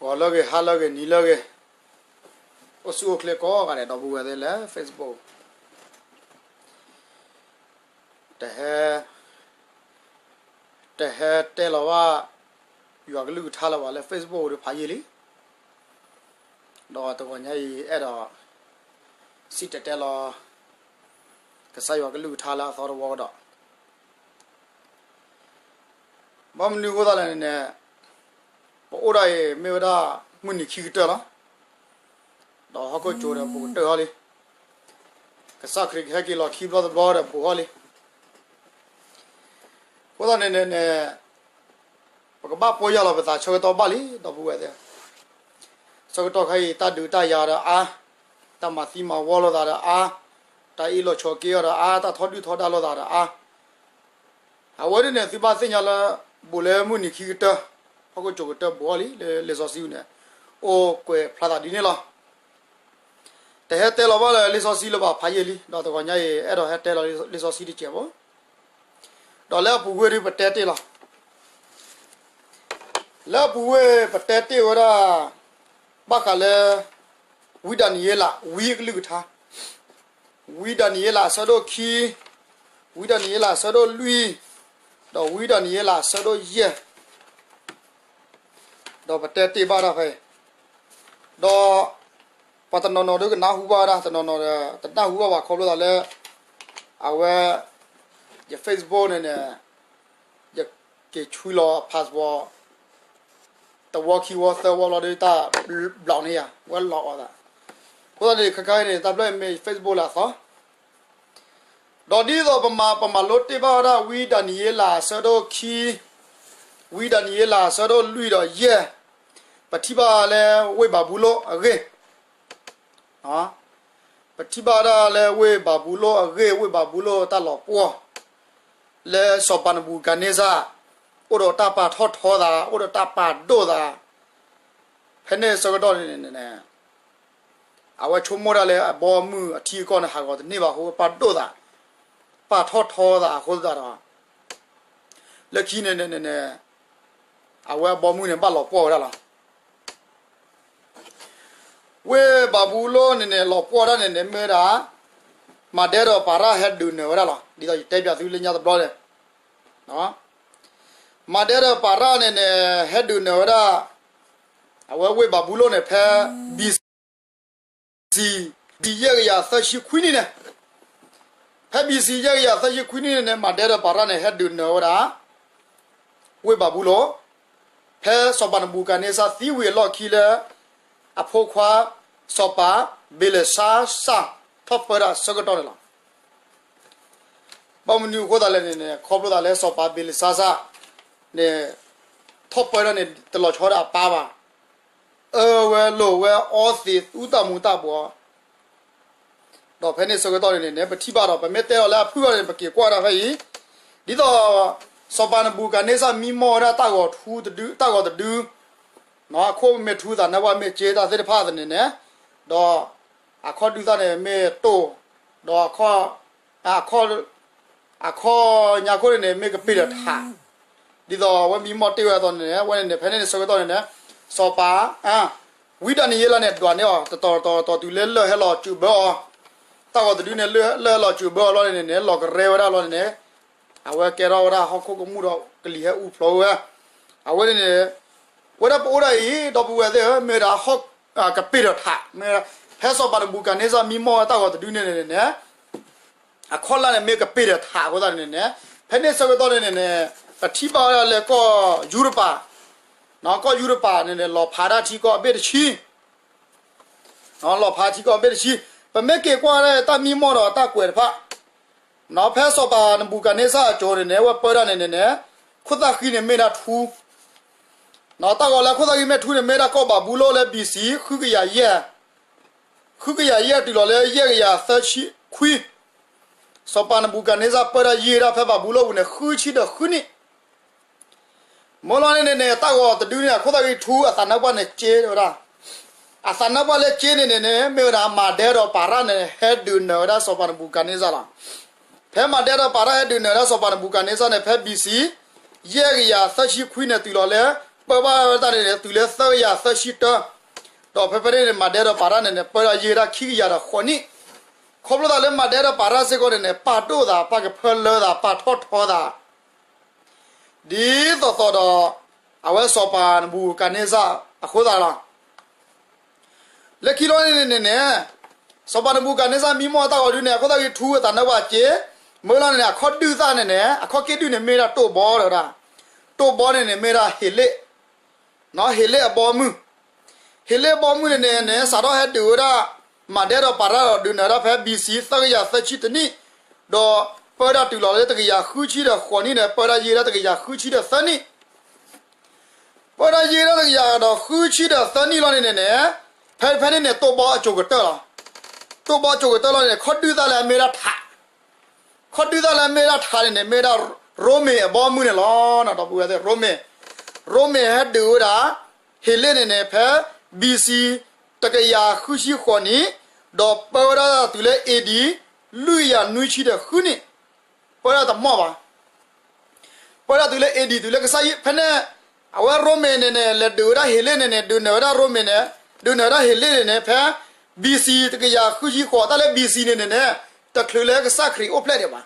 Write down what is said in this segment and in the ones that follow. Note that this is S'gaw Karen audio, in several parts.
ဂီၤလၢအဂ့ၤ ဟါလၢအဂ့ၤ နံၤလၢအဂ့ၤ, အိၣ်ဆူၣ်အိၣ်ချ့ကိးဂၤဒဲး ဒီပုၢ်ဝဲၢ်သ့ၣ်လၢ Facebook တဟဲ တဟဲတဲလီၤဘၣ် ယွၤကလုၢ်ကထါလၢၤဘၣ်လၢ Facebook ဒီးဖးယံာ်လံ, ဒီးတဂီၤညါအံၤအဲၣ်ဒိး စံၣ်တဲၤတဲလီၤ ကစၢ်ယွၤကလုၢ်ကထါလၢအသီတဝီကဒီး ဘၣ်မနုၤအဃိသတးလဲၣ်န့ၣ်န့ၣ်, ပအိၣ်ဒၣ်အံၤမ့ၢ်ဝဲဒၣ်မုၢ်နံၤခံကတၢၢ်လီၤ. ဒီးဟီၣ်ခိၣ်ကၠိဒီးဘူးကတၢၢ်အီၤလံ. ကစၢ်ခရံာ်ကဟဲက့ၤလီၤခံဘျီတဘျီဒီးဘူးအီၤလံ. အဃိသတးန့ၣ်န့ၣ်န့ၣ်, ပကဘၣ်ပီၢ်ယၢ်လီၤပသးဆၢကတီၢ်ဘၣ်လံ ဒီပုၢ်ဝဲၢ်သ့ၣ်ဧၢ. ဆၢကတီၢ်ခဲအံၤ တၢ်ဒုးတၢ်ယၤဒီးအါ, တၢ်မၤသံမၤဝီလိာ်သးဒီးအါ, တၢ်အ့ၣ်လိာ်ဆိးက့အီၤဒီးအါ, တၢ်ထီဒုၣ်ထီဒါလိာ်သးဒီးအါ အဝဲန့ၣ်န့ၣ် သုဘၣ်သ့ၣ်ညါလၢ ဘူးလၢမုၢ်နံၤခံကတၢၢ်, ဟီၣ်ခိၣ်ကၠိကတၢၢ်ဘူးအီၤလံ လၢလံာ်စီဆှံန့ၣ် အိၣ်ကွဲးဖျါသးဒ်န့ၣ်လီၤ. တဟဲတဲလီၤဘၣ်လၢလံာ်စီဆှံလၢၤဘၣ် ဖးယံာ်လံ, ဒီးတဂီၤညါအံၤ အဲၣ်ဒိးဟဲတဲလီၤလံာ်စီဆှံတစဲးဖိ, ဒီးလၢအပူၤကွံာ်ဒုးပတဲတ့ၢ်လီၤ. လၢအပူၤကွံာ်ပတဲတ့ၢ်ဝဲဒၣ် ဘၣ်ဃးလၢ ဝံဒၤနံးယ့လး ဝံအကလုၢ်ကထါ, ဝံဒၤနံးယ့လးအဆၢဒိၣ်ခံ, ဝံဒၤနံးယ့လးအဆၢဒိၣ်လွံၢ်, ဒီးဝံဒၤနံးယ့လးအဆၢဒိၣ်ယဲၢ်, ဒီးပတဲတ့ၢ်ဘၣ်တၢ်ဖဲအံၤ, ဒီး ပှၤတနီၤနီၤဒုးကနၢ်ဟူဘၣ်ဝဲဒၣ်, တနီၤနီၤဒီး တနၢ်ဟူဘၣ်ဘၣ်ခီဖျိသးလၢ အဝဲ ယ Facebook န့ၣ်န့ၣ် ယက့ၤဆွံလီၤ password တဝီခံဝီသၢဝီလီၤဒီး တၢ် block န့ၢ်ယၤ ဝဲလီၤအီၤသး, အဃိသတးန့ၣ် ခဲခါအံၤန့ၣ် တၢ်ဘျၢၣ်အံၤမ့ၢ် Facebook လၢအသီ, ဒီးဒ်သိးပမၤ ပမၤလိတ့ၢ်ဘၣ်ဝဲဒၣ် ဝံဒၤနံးယ့လးအဆၢဒိၣ်ခံ, ဝံဒၤနံးယ့လးအဆၢဒိၣ်လွံၢ်ဒီးယဲၢ်, ပထံၣ်ဘၣ်လၢဝ့ၢ်ဘၤဘူလိၣ်အဂ့ၢ် ပထံၣ်ဘၣ်ဝဲဒၣ်လၢဝ့ၢ်ဘၤဘူလိၣ်အဂ့ၢ် ဝ့ၢ်ဘၤဘူလိၣ်တၢ်လီၤပှီၢ်, လၢစီၤပၤနဘူၤခၣ်နံစၢ် အိၣ်ဒီးတၢ်ပာ်ထီၣ်ထီသး အိၣ်ဒီးတၢ်ပာ်ဒိၣ်သး, ဖဲန့ၣ်ဆၢကတီၢ်န့ၣ်န့ၣ် အဝဲဆိကမိၣ်ဒၣ်လၢအဘီအမုၢ်အထံအကီၢ်န့ၣ် ဟးဂီၤတန့ၢ်ဘၣ်အဃိ ပာ်ဒိၣ်သး, ပာ်ထီၣ်ထီသးအဃိသတးဒီး လၢခံန့ၣ်န့ၣ်န့ၣ် အဝဲအဘီအမုၢ်န့ၣ် ဘၣ်လီၤပှီၢ်ဝဲဒၣ်လီၤ. ဝ့ၢ်ဘၤဘူလိၣ်န့ၣ်န့ၣ် လီၤပှီၢ်ဒၣ်န့ၣ်န့ၣ် မ့ၢ်ဝဲဒၣ် မၤဒဲဒီးပၤရၣ်ဟဲဒုးနၢၤဝဲဒၣ်လီၤ. ဒ်သိးယတဲပၠးသုလၢညါတဘျီန့ၣ် မၤဒဲဒီးပၤရၣ်န့ၣ်န့ၣ် ဟဲဒုးနၢၤဝဲဒၣ် အဝဲဝ့ၢ်ဘၤဘူလိၣ်န့ၣ် ဖဲ BC ယဲၢ်ကယၤသၢဆံခွံနံၣ်န့ၣ်, ဖဲ BC ယဲၢ်ကယၤသၢဆံခွံနံၣ်န့ၣ်န့ၣ် မၤဒဲဒီးပၤရၣ်န့ၣ် ဟဲဒုးနၢၤဝဲဒၣ် ဝ့ၢ်ဘၤဘူလိၣ်, ဖဲစီၤပၤနဘူၤခၣ်နံစၢ်သံဝံၤအလီၢ်ခံလၢ အဖိခွါ စီၤပၤဘ့လၡါစၢ် ထီၣ်ပၢဒၣ်ဆၢကတီၢ်န့ၣ်လီၤ. ဘၣ်မနုၤအဃိသတးလဲၣ်န့ၣ်န့ၣ် ခီဖျိသးလၢစီၤပၤဘ့လၡါစၢ်န့ၣ် ထီၣ်ပၢဒၣ်န့ၣ် တလီၤဆီဒၣ်အပၢ်ဘၣ်, အၢဝဲလိာ်ဝဲအီသံးသူတၢ်မူၤတၢ်ဘှီး ဒီးဖဲန့ၣ်ဆၢကတီၢ်န့ၣ်န့ၣ် ပထံၣ်ဘၣ်ဒီး ပမ့ၢ်တဲလီၤလၢအဖုၣ်အဂီၢ်န့ၣ် ပက့ၤကွၢ်ဒၣ်ဖဲအံၤ, ဒ်သိး စီၤပၤနဘူၤခၣ်နံစၢ်မံမီၢ်ဝဲဒၣ်တၢ်ဂီၤထူတဒု တၢ်ဂီၤတဒု, အခီၣ်မ့ၢ်ထူသးနါပှၢ်မ့ၢ်က့တၢ်သ့ၣ်တဖၣ်သန့ၣ်န့ၣ်, ဒီး အခီၣ်ဒုၣ်သၣ်န့ၣ်မ့ၢ်တိၢ်, ဒီး အခီၣ် အခီၣ်ညါခိၣ်န့ၣ်န့ၣ် မ့ၢ်ကပ့ၢ်ဒီးထး, ဒ်သိးအဝဲမံမီၢ်တ့ၢ်ဝဲအသိးန့ၣ်န့ၣ် အဝဲန့ၣ်န့ၣ် ဖဲန့ၣ်န့ၣ်ဆၢကတီၢ်န့ၣ်န့ၣ် စီၤပၤ ဝံဒၤနံးယ့လးန့ၣ် ဒွးန့ၢ်အီၤ တတီၤတတီၤတတီၤတုၤလၢလၢၢ်ဟဲလီၤစၢးဘၢအီၤ, တၢ်ဂီၤတဒုန့ၣ် လၢၢ်ဟဲလီၤစၢးဘၢအီၤလီၤန့ၣ်န့ၣ် လီၤကရဲဝဲဒၣ်လီၤန့ၣ်န့ၣ်, အဝဲကဲထီၣ်ဝဲဒၣ်ဟီၣ်ခိၣ်ကမူၣ်ဒီးကလံၤဟဲအူဖျိဝဲ, အဝဲန့ၣ်န့ၣ် ဝဲဒၣ်ပအိၣ်ဒၣ်အံၤ ဒီပုၢ်ဝဲၢ်သ့ၣ်ဧၢ မ့ၢ်ဝဲဒၣ် ကပ့ၢ်ဒီးထး, မ့ၢ်ဝဲဒၣ် ဖဲစီၤပၤနဘူၤခၣ်နံစၢ်မံမီၢ်ဝဲတၢ်ဂီၤတဒုန့ၣ်န့ၣ်န့ၣ် အခီၣ်လၢ်န့ၣ်မ့ၢ်ကပ့ၢ်ဒီးထးအဃိသတးန့ၣ်န့ၣ်, ဖဲန့ၣ်ဆၢကတီၢ်န့ၣ်န့ၣ်န့ၣ် ပထံၣ်ဘၣ်ဝဲဒၣ်လၢကီၢ်ယူရပၤ, ကီၢ်ယူရပၤန့ၣ်န့ၣ် လီၤဖးဒၣ်ထံကီၢ်အဘ့ၣ်တဆံ, လီၤဖးထံကီၢ်အဘ့ၣ်တဆံ, ပမ့ၢ်က့ၤကွၢ်ဒၣ်တၢ်မံမီၢ်ဒီးတၢ်ကွဲးတဖၣ် ဖဲစီၤပၤနဘူၤခၣ်နံစၢ်အစိၤန့ၣ်န့ၣ် အဝဲပၢတၢ်န့ၣ်န့ၣ်န့ၣ် ခိၣ်သၣ်ဃံန့ၣ်မ့ၢ်ဒၣ်ထူ, တၢ်ဂီၤလၢခိၣ်သၣ်ဃံမ့ၢ်ထူန့ၣ် မ့ၢ်ဒၣ်ကီၢ်ဘၤဘူလိၣ်လၢ BC ဃုကယၤယဲၢ်, ဃုကယၤယဲၢ်တုၤလီၤလၢယဲၢ်ကယၤသၢဆံခွံ, စီၤပၤနဘူၤခၣ်နံစၢ်ပၢတၢ်ယံာ်ဒၣ်ဖဲဘၤဘူလိၣ်ပူၤန့ၣ် ဃုဆံဒီးဃုနံၣ် မ့ၢ်လီၤန့ၣ်န့ၣ်န့ၣ် တၢ်ဂီၤတဒုန့ၣ် အခိၣ်သၣ်ဃံထူ အသးနါပှၢ်န့ၣ်က့ဝဲဒၣ်, အသးနါပှၢ်လၢက့န့ၣ်န့ၣ်န့ၣ် မ့ၢ်ဝဲဒၣ်မၤဒဲဒီးပၤရၣ်န့ၣ် ဟဲဒုးနၢၤဝဲဒၣ်စီၤပၤနဘူၤခၣ်နံစၢ်လီၤ. ဖဲမၤဒဲဒီးပၤရၣ်ဟဲဒုးနၢၤဝဲဒၣ်စီၤပၤနဘူၤခၣ်နံစၢ်န့ၣ် ဖဲ BC ယဲၢ်ကယၤသၢဆံခွံန့ၣ်တုၤလီၤလၢ ပၢဘၣ်ဝဲတၢ်န့ၣ်န့ၣ် တုၤလၢသၢကယၤသၢဆံတၢ, ဒီးဖဲဖဲန့ၣ်န့ၣ် မၤဒဲဒီးပၤရၣ်န့ၣ်န့ၣ် ပၢဒၣ်ယဲၢ်ဒၣ်ခံကယၤဒီးဃိးနံၣ်, ခီဖျိသးလၢမၤဒဲဒီးပၤရၣ်စ့ၢ်ကီးန့ၣ်န့ၣ် ပာ်ဒိၣ်သး ပာ်ကဖၢလၢသး ပာ်ထီၣ်ထီသး ဒ်သိးသိးဒီး အဝဲစီၤပၤနဘူၤခၣ်နံစၢ်အဃိသတးလီၤ. လၢခံလီၤန့ၣ်န့ၣ်န့ၣ်, စီၤပၤနဘူၤခၣ်နံစၢ်မံမီၢ်တၢ်ဂီၤဒုန့ၣ် အဃိသတးဂ့ၤ ထူအသးနၢပှၤစ့, မ့ၢ်လီၤန့ၣ်န့ၣ် အခီၣ်ဒုၣ်သၣ်န့ၣ်န့ၣ် အခီၣ်က့ၣ်ဒုၣ်န့ၣ်မ့ၢ်ဒၣ်တိၢ်ဘီဒီးဒၣ်, တိၢ်ဘီန့ၣ်န့ၣ် မ့ၢ်ဒၣ်ဟ့းလ့ၣ်, ဟ့းလ့ၣ်အဘီမုၢ်, ဟ့းလ့ၣ်အဘီမုၢ်န့ၣ်န့ၣ်န့ၣ် စးထီၣ်ဟဲဒုးဝဲဒၣ် မၤဒဲဒီးပၤရၣ်ဒီးဒုးနၢၤဒၣ်ဖဲ ဘီစံ သၢကယၤသၢဆံတနံၣ်, ဒီးပၢဒၣ်တုၤလီၤလၢတကယၤဃုဆံဒီးဃိးနံၣ်န့ၣ် ပၢဒၣ်ယဲၢ်ဒၣ်တကယၤဃုဆံဒီးသၢနံၣ် ပၢဒၣ်ယဲၢ်ဒၣ်တကယၤဒီးဃုဆံဒီးသၢနံၣ်လီၤန့ၣ်န့ၣ်န့ၣ်, ဖဲဖဲန့ၣ်န့ၣ် တိၢ်ဘီအစိၤကတၢၢ်လီၤ. တိၢ်ဘီအစိၤကတၢၢ်လီၤန့ၣ် ခီၣ်ဒုၣ်သၣ်လၢအမ့ၢ်ဒၣ်ထး, ခီၣ်ဒုၣ်သၣ်လၢအမ့ၢ်ဒၣ်ထးန့ၣ်န့ၣ် မ့ၢ်ဒၣ်ရိမ့ၤအဘီမုၢ်န့ၣ်လီၤ. ဒီပုၢ်ဝဲၢ်သ့ၣ် ရိမ့ၤ, ရိမ့ၤဟဲဒုးဝဲဒၣ် ဟ့းလ့ၣ်န့ၣ်န့ၣ် ဖဲ ဘီစံ တကယၤဃုဆံဃိးနံၣ်, ဒီးပၢဝဲဒၣ်တုၤလၢ အ့ဒံ လွံၢ်ကယၤနွံဆံဒီးဃုနံၣ် ပၢဒၣ်တမီၢ်ဘၣ်. ပၢဒၣ်တုၤလၢ အ့ဒံ တုၤလၢကစၢ်ယ့ၣ် ဖဲန့ၣ်, အဝဲရိမ့ၤန့ၣ်န့ၣ် လဲၤဒုးဝဲဒၣ်ဟ့းလ့ၣ်န့ၣ်န့ၣ် ဒုးနၢၤဝဲဒၣ်ရိမ့ၤန့ၣ်, ဒုးနၢၤဝဲဒၣ်ဟ့းလ့ၣ်န့ၣ်န့ၣ် ဖဲ ဘီစံ တကယၤဃုဆံဃိး, တၢ်လၢ ဘီစံ န့ၣ်န့ၣ်န့ၣ် တချုးလၢကစၢ်ခရံာ်အိၣ်ဖျဲၣ်ဒံးဘၣ်.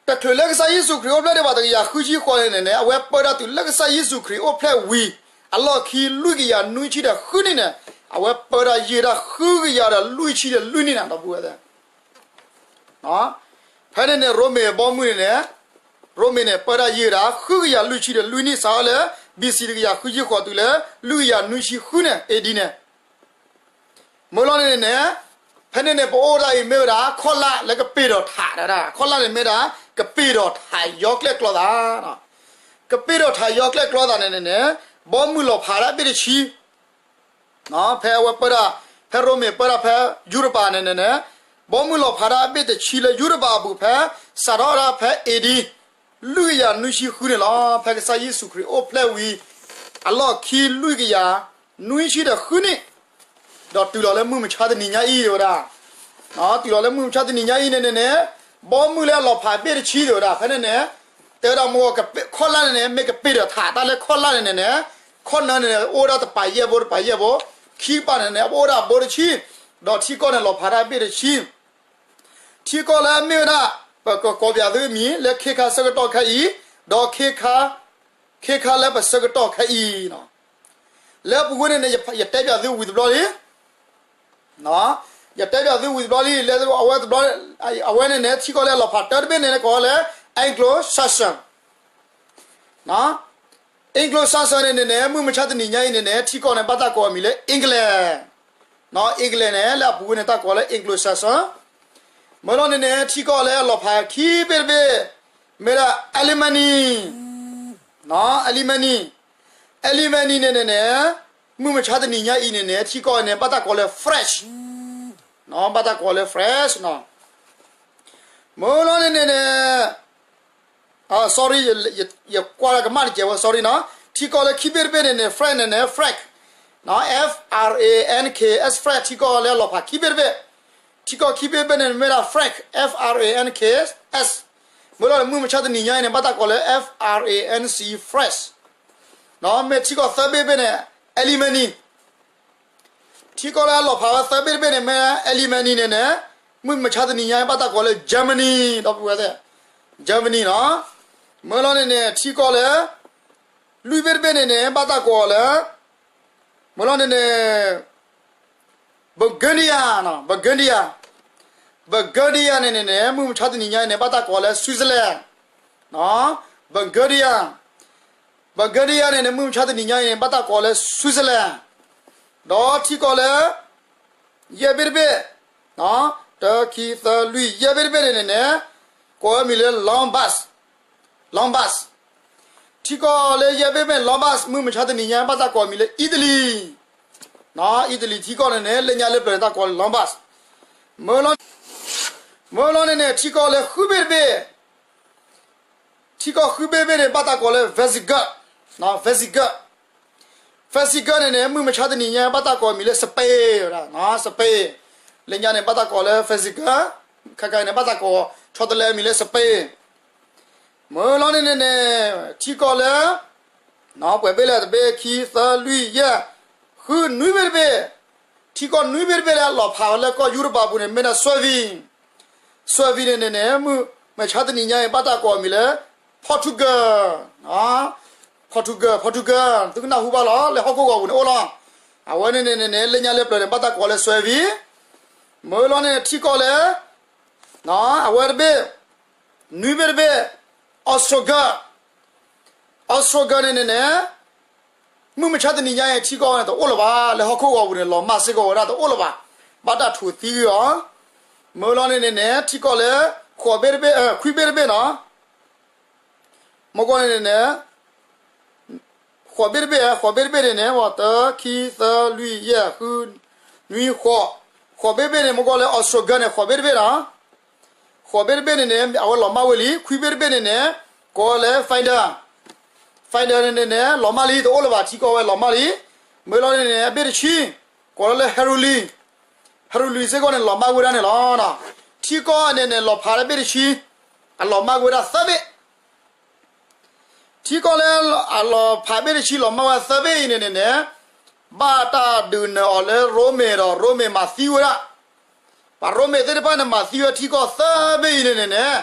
တချုးလၢကစၢ်ယ့ၣ်ၡူးခရံာ်အိၣ်ဖျဲၣ်ဒံးဘၣ် တကယၤဃုဆံဃိးန့ၣ်န့ၣ်န့ၣ် အဝဲပၢဒၣ်တုၤလၢကစၢ်ယ့ၣ်ၡူးခရံာ်အိၣ်ဖျဲၣ်ဝံၤ အလီၢ်ခံလွံၢ်ကယၤနွံဆံဒီးဃုနံၣ်န့ၣ်, အဝဲပၢဒၣ်ယဲၢ်ဒၣ်ဃုကယၤဒီးလွံၢ်ဆံဒီးလွံၢ်နံၣ်န့ၣ် ဒီပုၢ်ဝဲၢ်သ့ၣ် ဖဲန့ၣ်န့ၣ် ရိမ့ၤအဘီမုၢ်န့ၣ်န့ၣ်, ရိမ့ၤန့ၣ် ပၢဒၣ်ယဲၢ်ဒၣ်ဃုကယၤလွံၢ်ဆံဒီးလွံၢ်နံၣ် စးထီၣ်လၢ ဘီစံ တကယၤဃုဆံဃိးတုၤလၢ လွံၢ်ကယၤနွံဆံဃုန့ၣ် အ့ဒံ န့ၣ်, မ့ၢ်လီၤန့ၣ်န့ၣ်န့ၣ်, ဖဲန့ၣ်န့ၣ် ပအိၣ်ဒၣ်အံၤမ့ၢ်ဝဲဒၣ် ခီၣ်လၣ်လၢကပ့ၤထီၣ်ထးဒၣ်, ခီၣ်လၣ်န့ၣ်မ့ၢ်ဒၣ် ကပ့ၤထီၣ်ထးယီၤကျဲၣ်ကျီသး, ကပ့ၤထီၣ်ထးယီၤကျဲၣ်ကျီသးန့ၣ်န့ၣ်န့ၣ်, ဘီမုၢ်လီၤဖးဒၣ်အဘ့ၣ်တဆံ ဖဲအဝဲပၢဒၣ်, ဖဲရိမ့ၤပၢဒၣ်ဖဲယူရပၤန့ၣ်န့ၣ်န့ၣ်, ဘီမုၢ်လီၤဖးဒၣ်အဘ့ၣ်တဆံလၢယူရပၤအပူၤဖဲ, စးထီၣ်ဒၣ်ဖဲ အ့ဒံ လွံၢ်ကယၤနွံဆံဃုန့ၣ်လီၤ. ဖဲကစၢ်ယ့ၣ်ၡူးခရံာ်အိၣ်ဖျဲၣ်ဝံၤ အလီၢ်ခံလွံၢ်ကယၤနွံဆံဒီးဃုနံၣ်, ဒီးတုၤလီၤလၢမုၢ်မဆါတနံၤညါအံၤ တဲဝဲဒၣ်, တုၤလီၤလၢမုၢ်မဆါတနံၤညါအံၤန့ၣ်န့ၣ်န့ၣ်, ဘီမုၢ်လၢအလီၤဖးဘ့ၣ်တဆံ တဲဝဲဒၣ်, ဖဲန့ၣ်န့ၣ်, တဲဝဲဒၣ်မ့ၢ် ခီၣ်လၣ်န့ၣ်န့ၣ် မ့ၢ်ကပ့ၤထီၣ်ထး, တၢ်လၢခီၣ်လၣ်န့ၣ်န့ၣ်န့ၣ်, ခီၣ်နၢန့ၣ်န့ၣ် အိၣ်ဒၣ်တပၤယဲၢ်ဘိတပၤယဲၢ်ဘိ, ခံပၤန့ၣ်န့ၣ် အအိၣ်ဒၣ်ဘိတဆံ, ဒီးထံကီၢ်န့ၣ်လီၤဖးဒၣ်ဘ့ၣ်တဆံ ထံကီၢ်လၢအမ့ၢ်ဝဲဒၣ်, ပကကိးပၠးသုအမံၤ လၢခ့ခါဆၢကတီၢ်ခဲအံၤ, ဒီးခ့ခါ, ခ့ခါလၢပဆၢကတီၢ်ခဲအံၤ, လၢအပူၤကွံာ်န့ၣ်န့ၣ် ယတဲပၠးသုဝံၤတဘျီလံ, ယတဲပၠးသုဝံၤတဘျီလံ, လၢအဝဲတဘျီ, အဝဲန့ၣ်န့ၣ် ထံကီၢ်လၢအလီၤဖးတၢတဘ့ၣ်န့ၣ် ကိးလၢ Anglo-Saxon, Anglo-Saxon န့ၣ်န့ၣ်န့ၣ် မုၢ်မဆါတနံၤညါအံၤန့ၣ်န့ၣ် ထံကီၢ်န့ၣ် ဘၣ်တၢ်ကိးအမံၤလၢ England, England န့ၣ် လၢအပူၤကွံာ်န့ၣ် တၢ်ကိးလၢ Anglo-Saxon, မ့ၢ်လီၤန့ၣ်န့ၣ် ထံကီၢ်လၢအလီၤဖးခံဘ့ၣ်တဘ့ၣ်, မ့ၢ်ဒၣ် Germany, Germany, Germany န့ၣ်န့ၣ်န့ၣ်, မုၢ်မဆါတနံၤညါအံၤန့ၣ်န့ၣ် ထံကီၢ်န့ၣ် ဘၣ်တၢ်ကိးလၢ French, ဘၣ်တၢ်ကိးလၢ French န့ၣ်, မ့ၢ်လီၤန့ၣ်န့ၣ်န့ၣ် sorry, ယကွၢ်လၢကမၣ်တစဲးဝဲ sorry န့ၣ်, ထံကီၢ်လၢခံဘ့ၣ်တဘ့ၣ်န့ၣ်န့ၣ် Frank န့ၣ်န့ၣ် Frank, F R A N K S, Frank ထံကီၢ်လၢအလီၤဖးခံဘ့ၣ်တဘ့ၣ်, ထံကီၢ်ခံဘ့ၣ်တဘ့ၣ်န့ၣ် မ့ၢ်ဒၣ် Frank, F R A N K S, မ့ၢ်လီၤန့ၣ် မုၢ်မဆါတနံၤညါအံၤန့ၣ် ဘၣ်တၢ်ကိးလၢ F R A N C, France, မ့ၢ်ထံကီၢ်သၢဘ့ၣ်တဘ့ၣ်န့ၣ် Germany ထံကီၢ်လၢအလီၤဖးဝဲသၢဘ့ၣ်တဘ့ၣ်န့ၣ် မ့ၢ် Germany န့ၣ်န့ၣ်, မုၢ်မဆါတနံၤညါ ဘၣ်တၢ်ကိးလၢ Germany ဒီပုၢ်ဝဲၢ်သ့ၣ်, Germany န့ၣ်, မ့ၢ်လီၤန့ၣ်န့ၣ် ထံကီၢ်လၢ လွံၢ်ဘ့ၣ်တဘ့ၣ်န့ၣ်န့ၣ် ဘၣ်တၢ်ကိးလၢ, မ့ၢ်လီၤန့ၣ်န့ၣ် Bulgaria, Bulgaria, Bulgaria န့ၣ်န့ၣ်န့ၣ် မုၢ်မဆါတနံၤညါအံၤန့ၣ် ဘၣ်တၢ်ကိးလၢ Switzerland, Bulgaria, Bulgaria န့ၣ်န့ၣ် မုၢ်မဆါတနံၤညါအံၤန့ၣ် ဘၣ်တၢ်ကိးလၢ Switzerland, ဒီးထံကီၢ်လၢ ယဲၢ်ဘ့ၣ်တဘ့ၣ်, တၢ ခံ သၢ လွံၢ် ယဲၢ်ဘ့ၣ်တဘ့ၣ်န့ၣ်န့ၣ်န့ၣ်, ကိးအမံၤလၢ Lombard, Lombard, ထံကီၢ်လၢယဲၢ်ဘ့ၣ်တဘ့ၣ် Lombard မုၢ်မဆါတနံၤညါ ဘၣ်တၢ်ကိးအမံၤလၢ Italy, Italy ထံကီၢ်န့ၣ်န့ၣ် လၢညါလၢပျၢၤန့ၣ် တၢ်ကိးလၢ Lombard, မ့ၢ်လီၤန့ၣ်န့ၣ် ထံကီၢ်လၢဃုဘ့ၣ်တဘ့ၣ် ထံကီၢ်ဃုဘ့ၣ်တဘ့ၣ်န့ၣ် ဘၣ်တၢ်ကိးလၢ Visigoth, Visigoth, Visigoth န့ၣ်န့ၣ် မုၢ်မဆါတနံၤညါ ဘၣ်တၢ်ကိးအမံၤလၢ Spain, Spain, လၢညါန့ၣ် ဘၣ်တၢ်ကိးလၢ Visigoth, ခဲကနံၣ်န့ၣ် ဘၣ်တၢ်ကိးဆီတလဲအမံၤလၢ Spain, မ့ၢ်လီၤန့ၣ်န့ၣ်န့ၣ် ထံကီၢ်လၢ ပှဲၤဘ့ၣ်လဲၣ် တဘ့ၣ် ခံ သၢ လွံၢ် ယဲၢ် ဃု နွံဘ့ၣ်တဘ့ၣ်, ထံကီၢ်နွံဘ့ၣ်တဘ့ၣ်လၢအလီၤဖးဝဲလၢကီၢ်ယူရပၤအပူၤန့ၣ် မ့ၢ်ဒၣ် Serbia, Serbia န့ၣ်န့ၣ်န့ၣ် မုၢ်မဆါတနံၤညါအံၤ ဘၣ်တၢ်ကိးအမံၤလၢ Portugal, Portugal, Portugal သုကနၢ်ဟူဘၣ်လီၤ လၢဟီၣ်ခိၣ်ဂီၤပူၤန့ၣ်အိၣ်လီၤ. အဝဲန့ၣ်န့ၣ်န့ၣ် လၢညါလၢပျၢၤန့ၣ် ဘၣ်တၢ်ကိးလၢ Serbia, မ့ၢ်လီၤန့ၣ် ထံကီၢ်လၢ အဝဲတဘ့ၣ်, နွံဘ့ၣ်တဘ့ၣ်, Austria, Austria န့ၣ်န့ၣ်န့ၣ် မုၢ်မဆါတနံၤညါအံၤ ထံကီၢ်န့ၣ်တအိၣ်လၢၤဘၣ်, လၢဟီၣ်ခိၣ်ဂီၤပူၤန့ၣ် လီၤမၢ်စ့ၢ်ကီးဝဲဒၣ်တအိၣ်လၢၤဘၣ်, ဘၣ်တၢ်ထိးသံကွံာ်အီၤ, မ့ၢ်လီၤန့ၣ်န့ၣ်န့ၣ် ထံကီၢ်လၢ ဃိးဘ့ၣ်တဘ့ၣ်, ခွံဘ့ၣ်တဘ့ၣ်နီၤ, မ့ၢ်ကီၢ်န့ၣ်န့ၣ်န့ၣ် ဃိးဘ့ၣ်တဘ့ၣ်, ဃိးဘ့ၣ်တဘ့ၣ်န့ၣ်န့ၣ် တၢ ခံ သၢ လွံၢ် ယဲၢ် ဃု နွံ ဃိး, ဃိးဘ့ၣ်တဘ့ၣ်န့ၣ် မ့ၢ်ကီၢ်လၢ Austria န့ၣ် ဃိးဘ့ၣ်တဘ့ၣ်နီၤ, ဃိးဘ့ၣ်တဘ့ၣ်န့ၣ်န့ၣ် အဝဲလီၤမၢ်ဝဲလံ, ခွံဘ့ၣ်တဘ့ၣ်န့ၣ်န့ၣ် ကိးလၢ Finland, Finland န့ၣ်န့ၣ်န့ၣ် လီၤမၢ်လံ တအိၣ်လၢၤဘၣ်, ထံကီၢ်ဝဲလီၤမၢ်လံ, မ့ၢ်လီၤန့ၣ်န့ၣ် အဘ့ၣ်တဆံ, ကိးလၢ Hungary, Hungary စ့ၢ်ကီးန့ၣ် လီၤမၢ်ဝဲဒၣ်န့ၣ်လီၤ. ထံကီၢ်န့ၣ်န့ၣ် လီၤဖးလၢဘ့ၣ်တဆံ, အလီၤမၢ်ကွံာ်ဝဲဒၣ်သၢဘ့ၣ် ထံကီၢ်လၢအလီၤဖးဘ့ၣ်တဆံ လီၤမၢ်ဝဲသၢဘ့ၣ်အံၤန့ၣ်န့ၣ်န့ၣ်, ဘၣ်တၢ်ဒုးနုာ်အီၤလၢရိမ့ၤဒီး ရိမ့ၤမၤသံဝဲဒၣ်, ပှၤရိမ့ၤသ့ၣ်တဖၣ်န့ၣ် မၤသံဝဲထံကီၢ်သၢဘ့ၣ်အံၤန့ၣ်န့ၣ်န့ၣ်,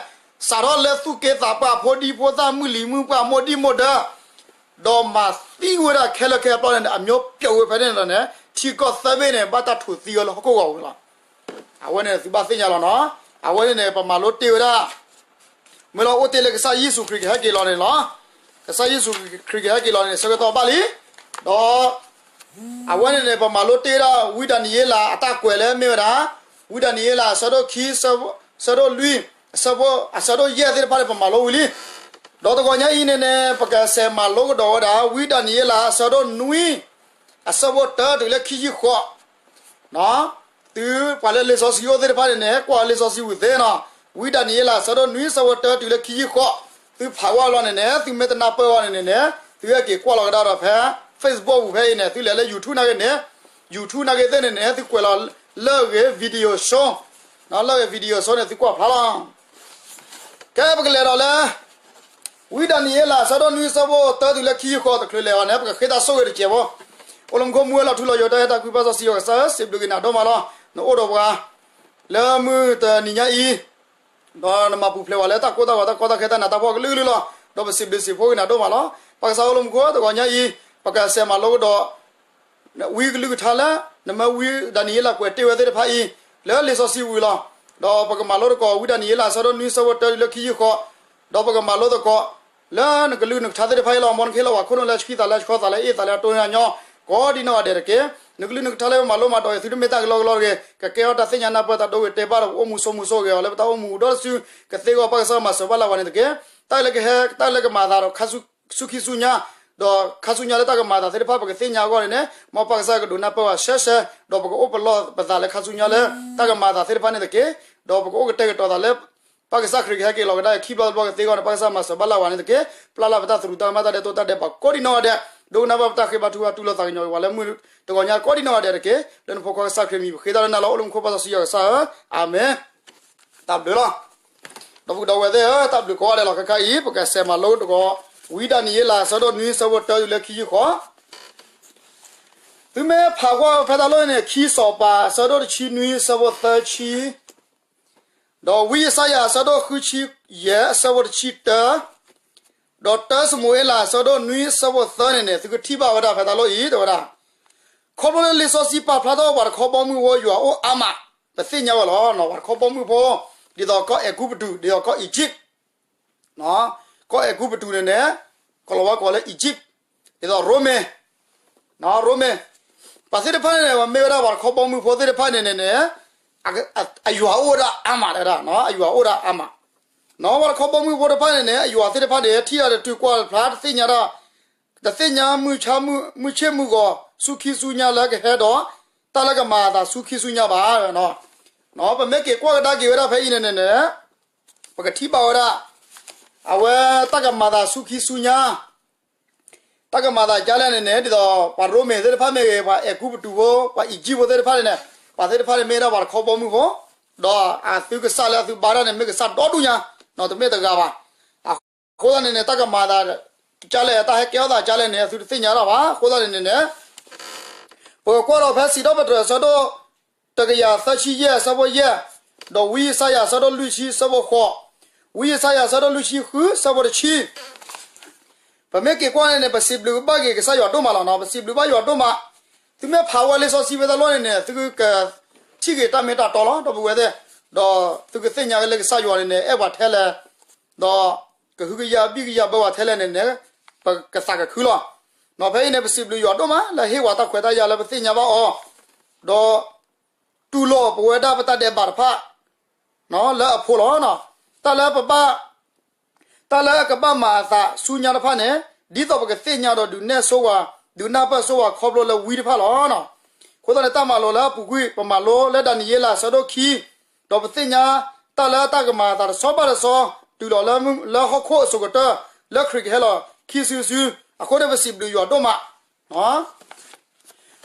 စးထီၣ်လၢသူၣ်က့သးပှၢ် ဖိဒံဖိသၣ် မုၢ်လံၤမုၢ်ပှၢ် မိၢ်ဒံမိၢ်ဒၢ ဒီးမၤသံဝဲဒၣ်ခဲလၢာ်ခဲဆ့အပျီန့ၣ်န့ၣ် အမျိုးပြုတ်ဝဲဖဲန့ၣ်ဒီးန့ၣ် ထံကီၢ်သၢဘ့ၣ်န့ၣ် ဘၣ်တၢ်ထိးသံဝဲလၢဟီၣ်ခိၣ်ဂီၤပူၤန့ၣ်လီၤ. အဝဲန့ၣ်သုဘၣ်သ့ၣ်ညါလီၤနီၤ. အဝဲန့ၣ်န့ၣ် ပမၤလိတ့ၢ်ဝဲဒၣ် မ့ၢ်လီၤအိၣ်တ့ၢ်လၢကစၢ်ယ့ၣ်ၡူးခရံာ်ကဟဲက့ၤလီၤန့ၣ်လီၤ. ကစၢ်ယ့ၣ်ၡူးခရံာ်ကဟဲက့ၤလီၤန့ၣ် ဆၢကတီၢ်ဘၣ်လံ. ဒီး အဝဲန့ၣ်န့ၣ် ပမၤလိတ့ၢ်ဝဲဒၣ် ဝံဒၤနံးယ့လးအတၢ်ကွဲးလၢမ့ၢ်ဝဲဒၣ် ဝံဒၤနံးယ့လးအဆၢဒိၣ်ခံ, ဆၢဒိၣ်လွံၢ်, အဆၢဖိ, အဆၢဒိၣ်ယဲၢ်သ့ၣ်တဖၣ်န့ၣ် ပမၤလိဝံၤလံ. ဒီးတဂီၤညါအံၤန့ၣ်န့ၣ် ပကစးမၤလိကဒီးဝဲဒၣ် ဝံဒၤနံးယ့လးအဆၢဒိၣ်နွံ, အဆၢဖိတၢတုၤလၢခံဆံဃိး သုပှၤလၢလံာ်စီဆှံအိၣ်သ့ၣ်တဖၣ်န့ၣ်န့ၣ် ကွၢ်လံာ်စီဆှံဝံၤသ့နီၤ. ဝံဒၤနံးယ့လးအဆၢဒိၣ်နွံ အဆၢဖိတၢတုၤလၢခံဆံဃိး, သုဖးဝဲလီၤန့ၣ်န့ၣ် သုမ့ၢ်တနၢ်ပၢၢ်ဝဲန့ၣ်န့ၣ်န့ၣ် သုဟဲက့ၤကွၢ်လီၤကဒါဒီးဖဲ Facebook ပူၤဖဲအံၤန့ၣ် သုလဲၤလၢ YouTube နာ်က့န့ၣ်, YouTube နာ်က့သ့ၣ်န့ၣ်န့ၣ် သုကွဲးလီၤလၢအဂ့ၤ video show, လၢအဂ့ၤ video show န့ၣ် သုကွၢ်ဖျါလီၤ. ကဲ ပကလဲၤဒီးလၢ ဝံဒၤနံးယ့လးအဆၢဒိၣ်နွံ အဆၢဖိတၢတုၤလၢခံဆံဃိး တချုးလဲၤအီၤန့ၣ် ပကဃ့တၢ်ဆိၣ်ဂ့ၤတစဲးဖိ. အိၣ်လၢမူခိၣ် မူဝဲလီၤထူလီၤယိာ် တၢ်အဲၣ်တၢ်ကွံ ပၢ်စီဆှံယွၤကစၢ်ဧၢ, စံးဘျုးက့ၤနၤဒိၣ်မးလီၤ. နအိၣ်ဒီးပှၤ လၢမုၢ်တနံၤညါအံၤ ဒီးနမၤပူၤဖျဲးပှၤလၢတၢ်ကိၢ်တၢ်ဂီၤ တၢ်ကီတၢ်ခဲ တၢ်နးတၢ်ဖှီၣ်ကလုာ်ကလုာ်လီၤ. ဒီးပစံးဘျုးစံးဖှိၣ်က့ၤနၤဒိၣ်မးလီၤ. ပၢ်ကစၢ်အိၣ်လၢမူခိၣ် တဂီၤညါအံၤ ပကစးမၤလိကဒီး ဝံကလုၢ်ကထါလၢ နမ့ၢ်ဝံဒၤနံးယ့လးကွဲးတ့ၢ်ဝဲသ့ၣ်တဖၣ်အံၤ လၢလံာ်စီဆှံဝံၤလီၤ. ဒီးပကမၤလိသကိး ဝံဒၤနံးယ့လးအဆၢဒိၣ်နွံ အဆၢဖိတၢတုၤလၢခံဆံဃိး, ဒီးပကမၤလိသကိး လၢနကလုၢ်နကထါသ့ၣ်တဖၣ်အံၤလီၤ. မ်နကဟ့ၣ်လီၤပှၤခိၣ်နူာ်လၢဆှံသးလၢဆှီသးလၢအ့ၣ်သးလၢအတိၢ်နီၢ်ညီ ကိးဒံးနီၢ်ဂၤဒဲးတက့ၢ်. နကလုၢ်နကထါလၢပမၤလိမၤဒိးအံၤ သုတမ့ၢ်တၢ်ကလီကလီတဂ့ၤ, ကကဲထီၣ်တၢ်သ့ၣ်ညါနၢ်ပၢၢ် တၢ်ဒိဂ့ၤတဲာ်ဘၣ်ဒီး ပအိၣ်မူဆိးမူဆိးဂ့ၤအီၤ လၢပတၢ်အိၣ်မူဒီတစု ကသ့အဂီၢ် ပၢ်ကစၢ်မၤစၢၤဘၣ်လၢပှၤန့ၣ်တက့ၢ်. တၢ်လၢကဟဲ တၢ်လၢကမၤသးဒီး ဆူခံဆူညါ ဒီးခါဆူညါလၢတၢ်ကမၤသးသ့ၣ်တဖၣ် ပကသ့ၣ်ညါအဂီၢ်န့ၣ်န့ၣ် မ်ပၢ်ကစၢ်ကဒိးနၢ်ပၢၢ်ဝဲရှဲရှဲ, ဒီးပကအိၣ်ပလီၢ်ပသးလၢခါဆူညါလၢ တၢ်ကမၤသးသ့ၣ်တဖၣ်န့ၣ်တက့ၢ်. ဒီးပကအိၣ်ကတဲာ်ကတီၤသးလၢ ပၢ်ကစၢ်ခရံာ်ကဟဲက့ၤလီၤကဒါအံၤ ခံဘျီတဘျီကသ့အဂီၢ်န့ၣ် ပၢ်ကစၢ်မၤစၢၤဘၣ်လၢပှၤန့ၣ်တက့ၢ်. ပျၢ်လၢပတၢ်သရူးတၢ်ကမၣ်တၢ်ဒဲးတိၢ်တၢ်ဒဲးဘးကိးဒံးနီၢ်ဂၤဒဲး, ဒိကနၣ်ဘၣ်ပတၢ်ဃ့ဘါထုကဖၣ် တူၢ်လိာ်သးကညီၤက့ၤပှၤလၢမုၢ်တဂီၤညါကိးဒံးနီၢ်ဂၤဒဲးတက့ၢ်. လၢနဖိခွါကစၢ်ခရံာ်မံၤ ပဃ့တၢ်လၢနၤလီၤ. အိၣ်လၢမူခိၣ် ပၢ်စီဆှံယွၤကစၢ်ဧၢ, အၤမ့ၣ်. တၢ်ဘျုးလီၤ. ဒီပုၢ်ဒီဝဲၢ်သ့ၣ်ဧၢ, တၢ်ဘျုးကိးဂၤဒဲးလီၤ. ခဲခါအံၤ ပကစးမၤလိသကိး ဝံဒၤနံးယ့လး အဆၢဒိၣ်နွံ အဆၢဖိတၢတုၤလၢခံဆံဃိး. သုမ့ၢ်ဖးကွၢ်ဖဲတၢ်လီၢ်န့ၣ် ခံစီၤပၤ အဆၢဒိၣ်တဆံနွံ အဆၢဖိသၢဆံ, ဒီးဝံယၡါယၤ အဆၢဒိၣ်ဃုဆံယဲၢ် အဆၢဖိတဆံတၢ, ဒီးတၢၡမူၤအ့လး အဆၢဒိၣ်နွံ အဆၢဖိသၢန့ၣ်န့ၣ် သုကထံၣ်ဘၣ်ဝဲဒၣ်ဖဲတၢ်လီၢ်အံၤ တဲဝဲဒၣ်, ခီဖျိလၢလံာ်စီဆှံပာ်ဖျါထီၣ်ပှၤတခီဘီမုၢ်ဖိ ယွၤအိၣ်အါမး, ပသ့ၣ်ညါဝဲလီၤ. ပှၤတခီဘီမုၢ်ဖိ ဒ်သိးကီၢ်အဲၤကူပတူး ဒ်သိးကီၢ် Egypt ကီၢ်အဲၤကူပတူးန့ၣ်န့ၣ် ကလီၤဝါကိးလၢ Egypt, ဒ်သိးရိမ့ၤ, ရိမ့ၤ, ပှၤသ့ၣ်တဖၣ်န့ၣ် မ့ၢ်ဝဲဒၣ်ပှၤတခီဘီမုၢ်ဖိသ့ၣ်တဖၣ်န့ၣ်န့ၣ်န့ၣ် အယွၤအိၣ်ဝဲဒၣ်အါမး တဲဝဲဒၣ်, အယွၤအိၣ်ဝဲဒၣ်အါမး. ပှၤတခီဘီမုၢ်ဖိတဖၣ်န့ၣ်န့ၣ် အယွၤသ့ၣ်တဖၣ်န့ၣ် ထံၣ်တၢ်တတုၤကွၢ်တဖျါ တသ့ၣ်ညါတၢ်, တသ့ၣ်ညါမုၢ်ဆ့ၣ်မုၢ်ဂီၤ ဆူခံဆူညါလၢကဟဲဒီး တၢ်လၢကမၤအသးဆူခံဆူညါဘၣ်. ပမ့ၢ်က့ၤကွၢ်ကဒါက့ၤဝဲဒၣ်ဖဲအံၤန့ၣ်န့ၣ်န့ၣ် ပကထံၣ်ဘၣ်ဝဲဒၣ် အဝဲတၢ်ကမၤသးဆူခံဆူညါ, တၢ်ကမၤသးဒ်လဲၣ်န့ၣ်န့ၣ် ဒ်သိးပှၤရိမ့ၤသ့ၣ်တဖၣ်မ့ၢ်ဂ့ၤ, ပှၤအဲၤကူပတူးဖိ, ပှၤအံၣ်ကၠံၣ်ဖိသ့ၣ်တဖၣ်န့ၣ်န့ၣ် ပှၤသ့ၣ်တဖၣ်န့ၣ်မ့ၢ်ဒၣ်ပှၤတခီဘီမုၢ်ဖိ, ဒီးအသုကစၢ်လၢအသုဘါတၢ်န့ၣ် မ့ၢ်ကစၢ်ဒီဒူၣ်ညါ, တမ့ၢ်တဂၤဘၣ်. အဃိသတးန့ၣ်န့ၣ် တၢ်ကမၤသး ကလဲၣ် တၢ်ဟဲကဲထီၣ်သးကလဲၣ်န့ၣ် သုတသ့ၣ်ညါတၢ်ဘၣ်. အဃိသတးန့ၣ်န့ၣ်န့ၣ် ပကကွၢ်ဒီးဖဲစံးထီၣ်ပတြၢၤအဆၢဒိၣ်တကယၤသၢဆံယဲၢ်အဆၢဖိယဲၢ်, ဒီးဝံယၡါယၤအဆၢဒိၣ်လွံၢ်ဆံအဆၢဖိဃိး, ဝံယၡါယၤအဆၢဒိၣ်လွံၢ်ဆံဃုအဆၢဖိတဆံ ပမ့ၢ်က့ၤကွၢ်န့ၣ်န့ၣ် ပစံးဘျုးဘၣ်က့ၤကစၢ်ယွၤဒိၣ်မးလီၤနီၤ, ပစံးဘျုးဘၣ်ယွၤဒိၣ်မး. သုမ့ၢ်ဖးဝဲလံာ်စီဆှံဖဲတၢ်လီၢ်န့ၣ်န့ၣ် သုကထံၣ်က့ၤတၢ်မ့ၢ်တၢ်တီလီၤ ဒီပုၢ်ဝဲၢ်သ့ၣ်, ဒီးသုကသ့ၣ်ညါက့ၤလၢကစၢ်ယွၤန့ၣ်န့ၣ် အဲၣ်ပှၤထဲလဲၣ်, ဒီးကဟုကယာ်ဘံၣ်ကယာ်ဘၢပှၤထဲလဲၣ်န့ၣ်န့ၣ် ပကသးကခုလီၤ. နီၤဖဲအံၤန့ၣ် ပစံးဘျုးယွၤဒိၣ်မး လၢဟ့ၣ်ဝဲတၢ်ခွဲးတၢ်ယာ်လၢပသ့ၣ်ညါဘၣ်အီၤ, ဒီးတူၢ်လိာ်ပဝဲဒၣ်ပတၢ်ဒဲးဘးတဖၣ် လၢအဖိလီၤ. တၢ်လၢပဘၣ် တၢ်လၢအကဘၣ်မၤအသးဆူညါတဖၣ်န့ၣ် ဒ်သိးပကသ့ၣ်ညါဒီးဒုးနဲၣ်ဆိဝဲ, ဒုးနၢ်ပၢၢ်ဆိဝဲခီဖျိလၢဝံတဖၣ်လီၤ. အဃိသတးန့ၣ် တၢ်မၤလိလၢအပူၤကွံာ် ပမၤလိလၢဒၤနံးယ့လးအဆၢဒိၣ်ခံ, ဒီးပသ့ၣ်ညါတၢ်လၢတၢ်ကမၤအသးတဆီဘၣ်တဆီ တုၤလီၤလၢဟီၣ်ခိၣ်အစိၤကတၢၢ် လၢခရံာ်ကဟဲလီၤခံစုတစု, အဃိန့ၣ်ပစံးဘျုးယွၤဒိၣ်မး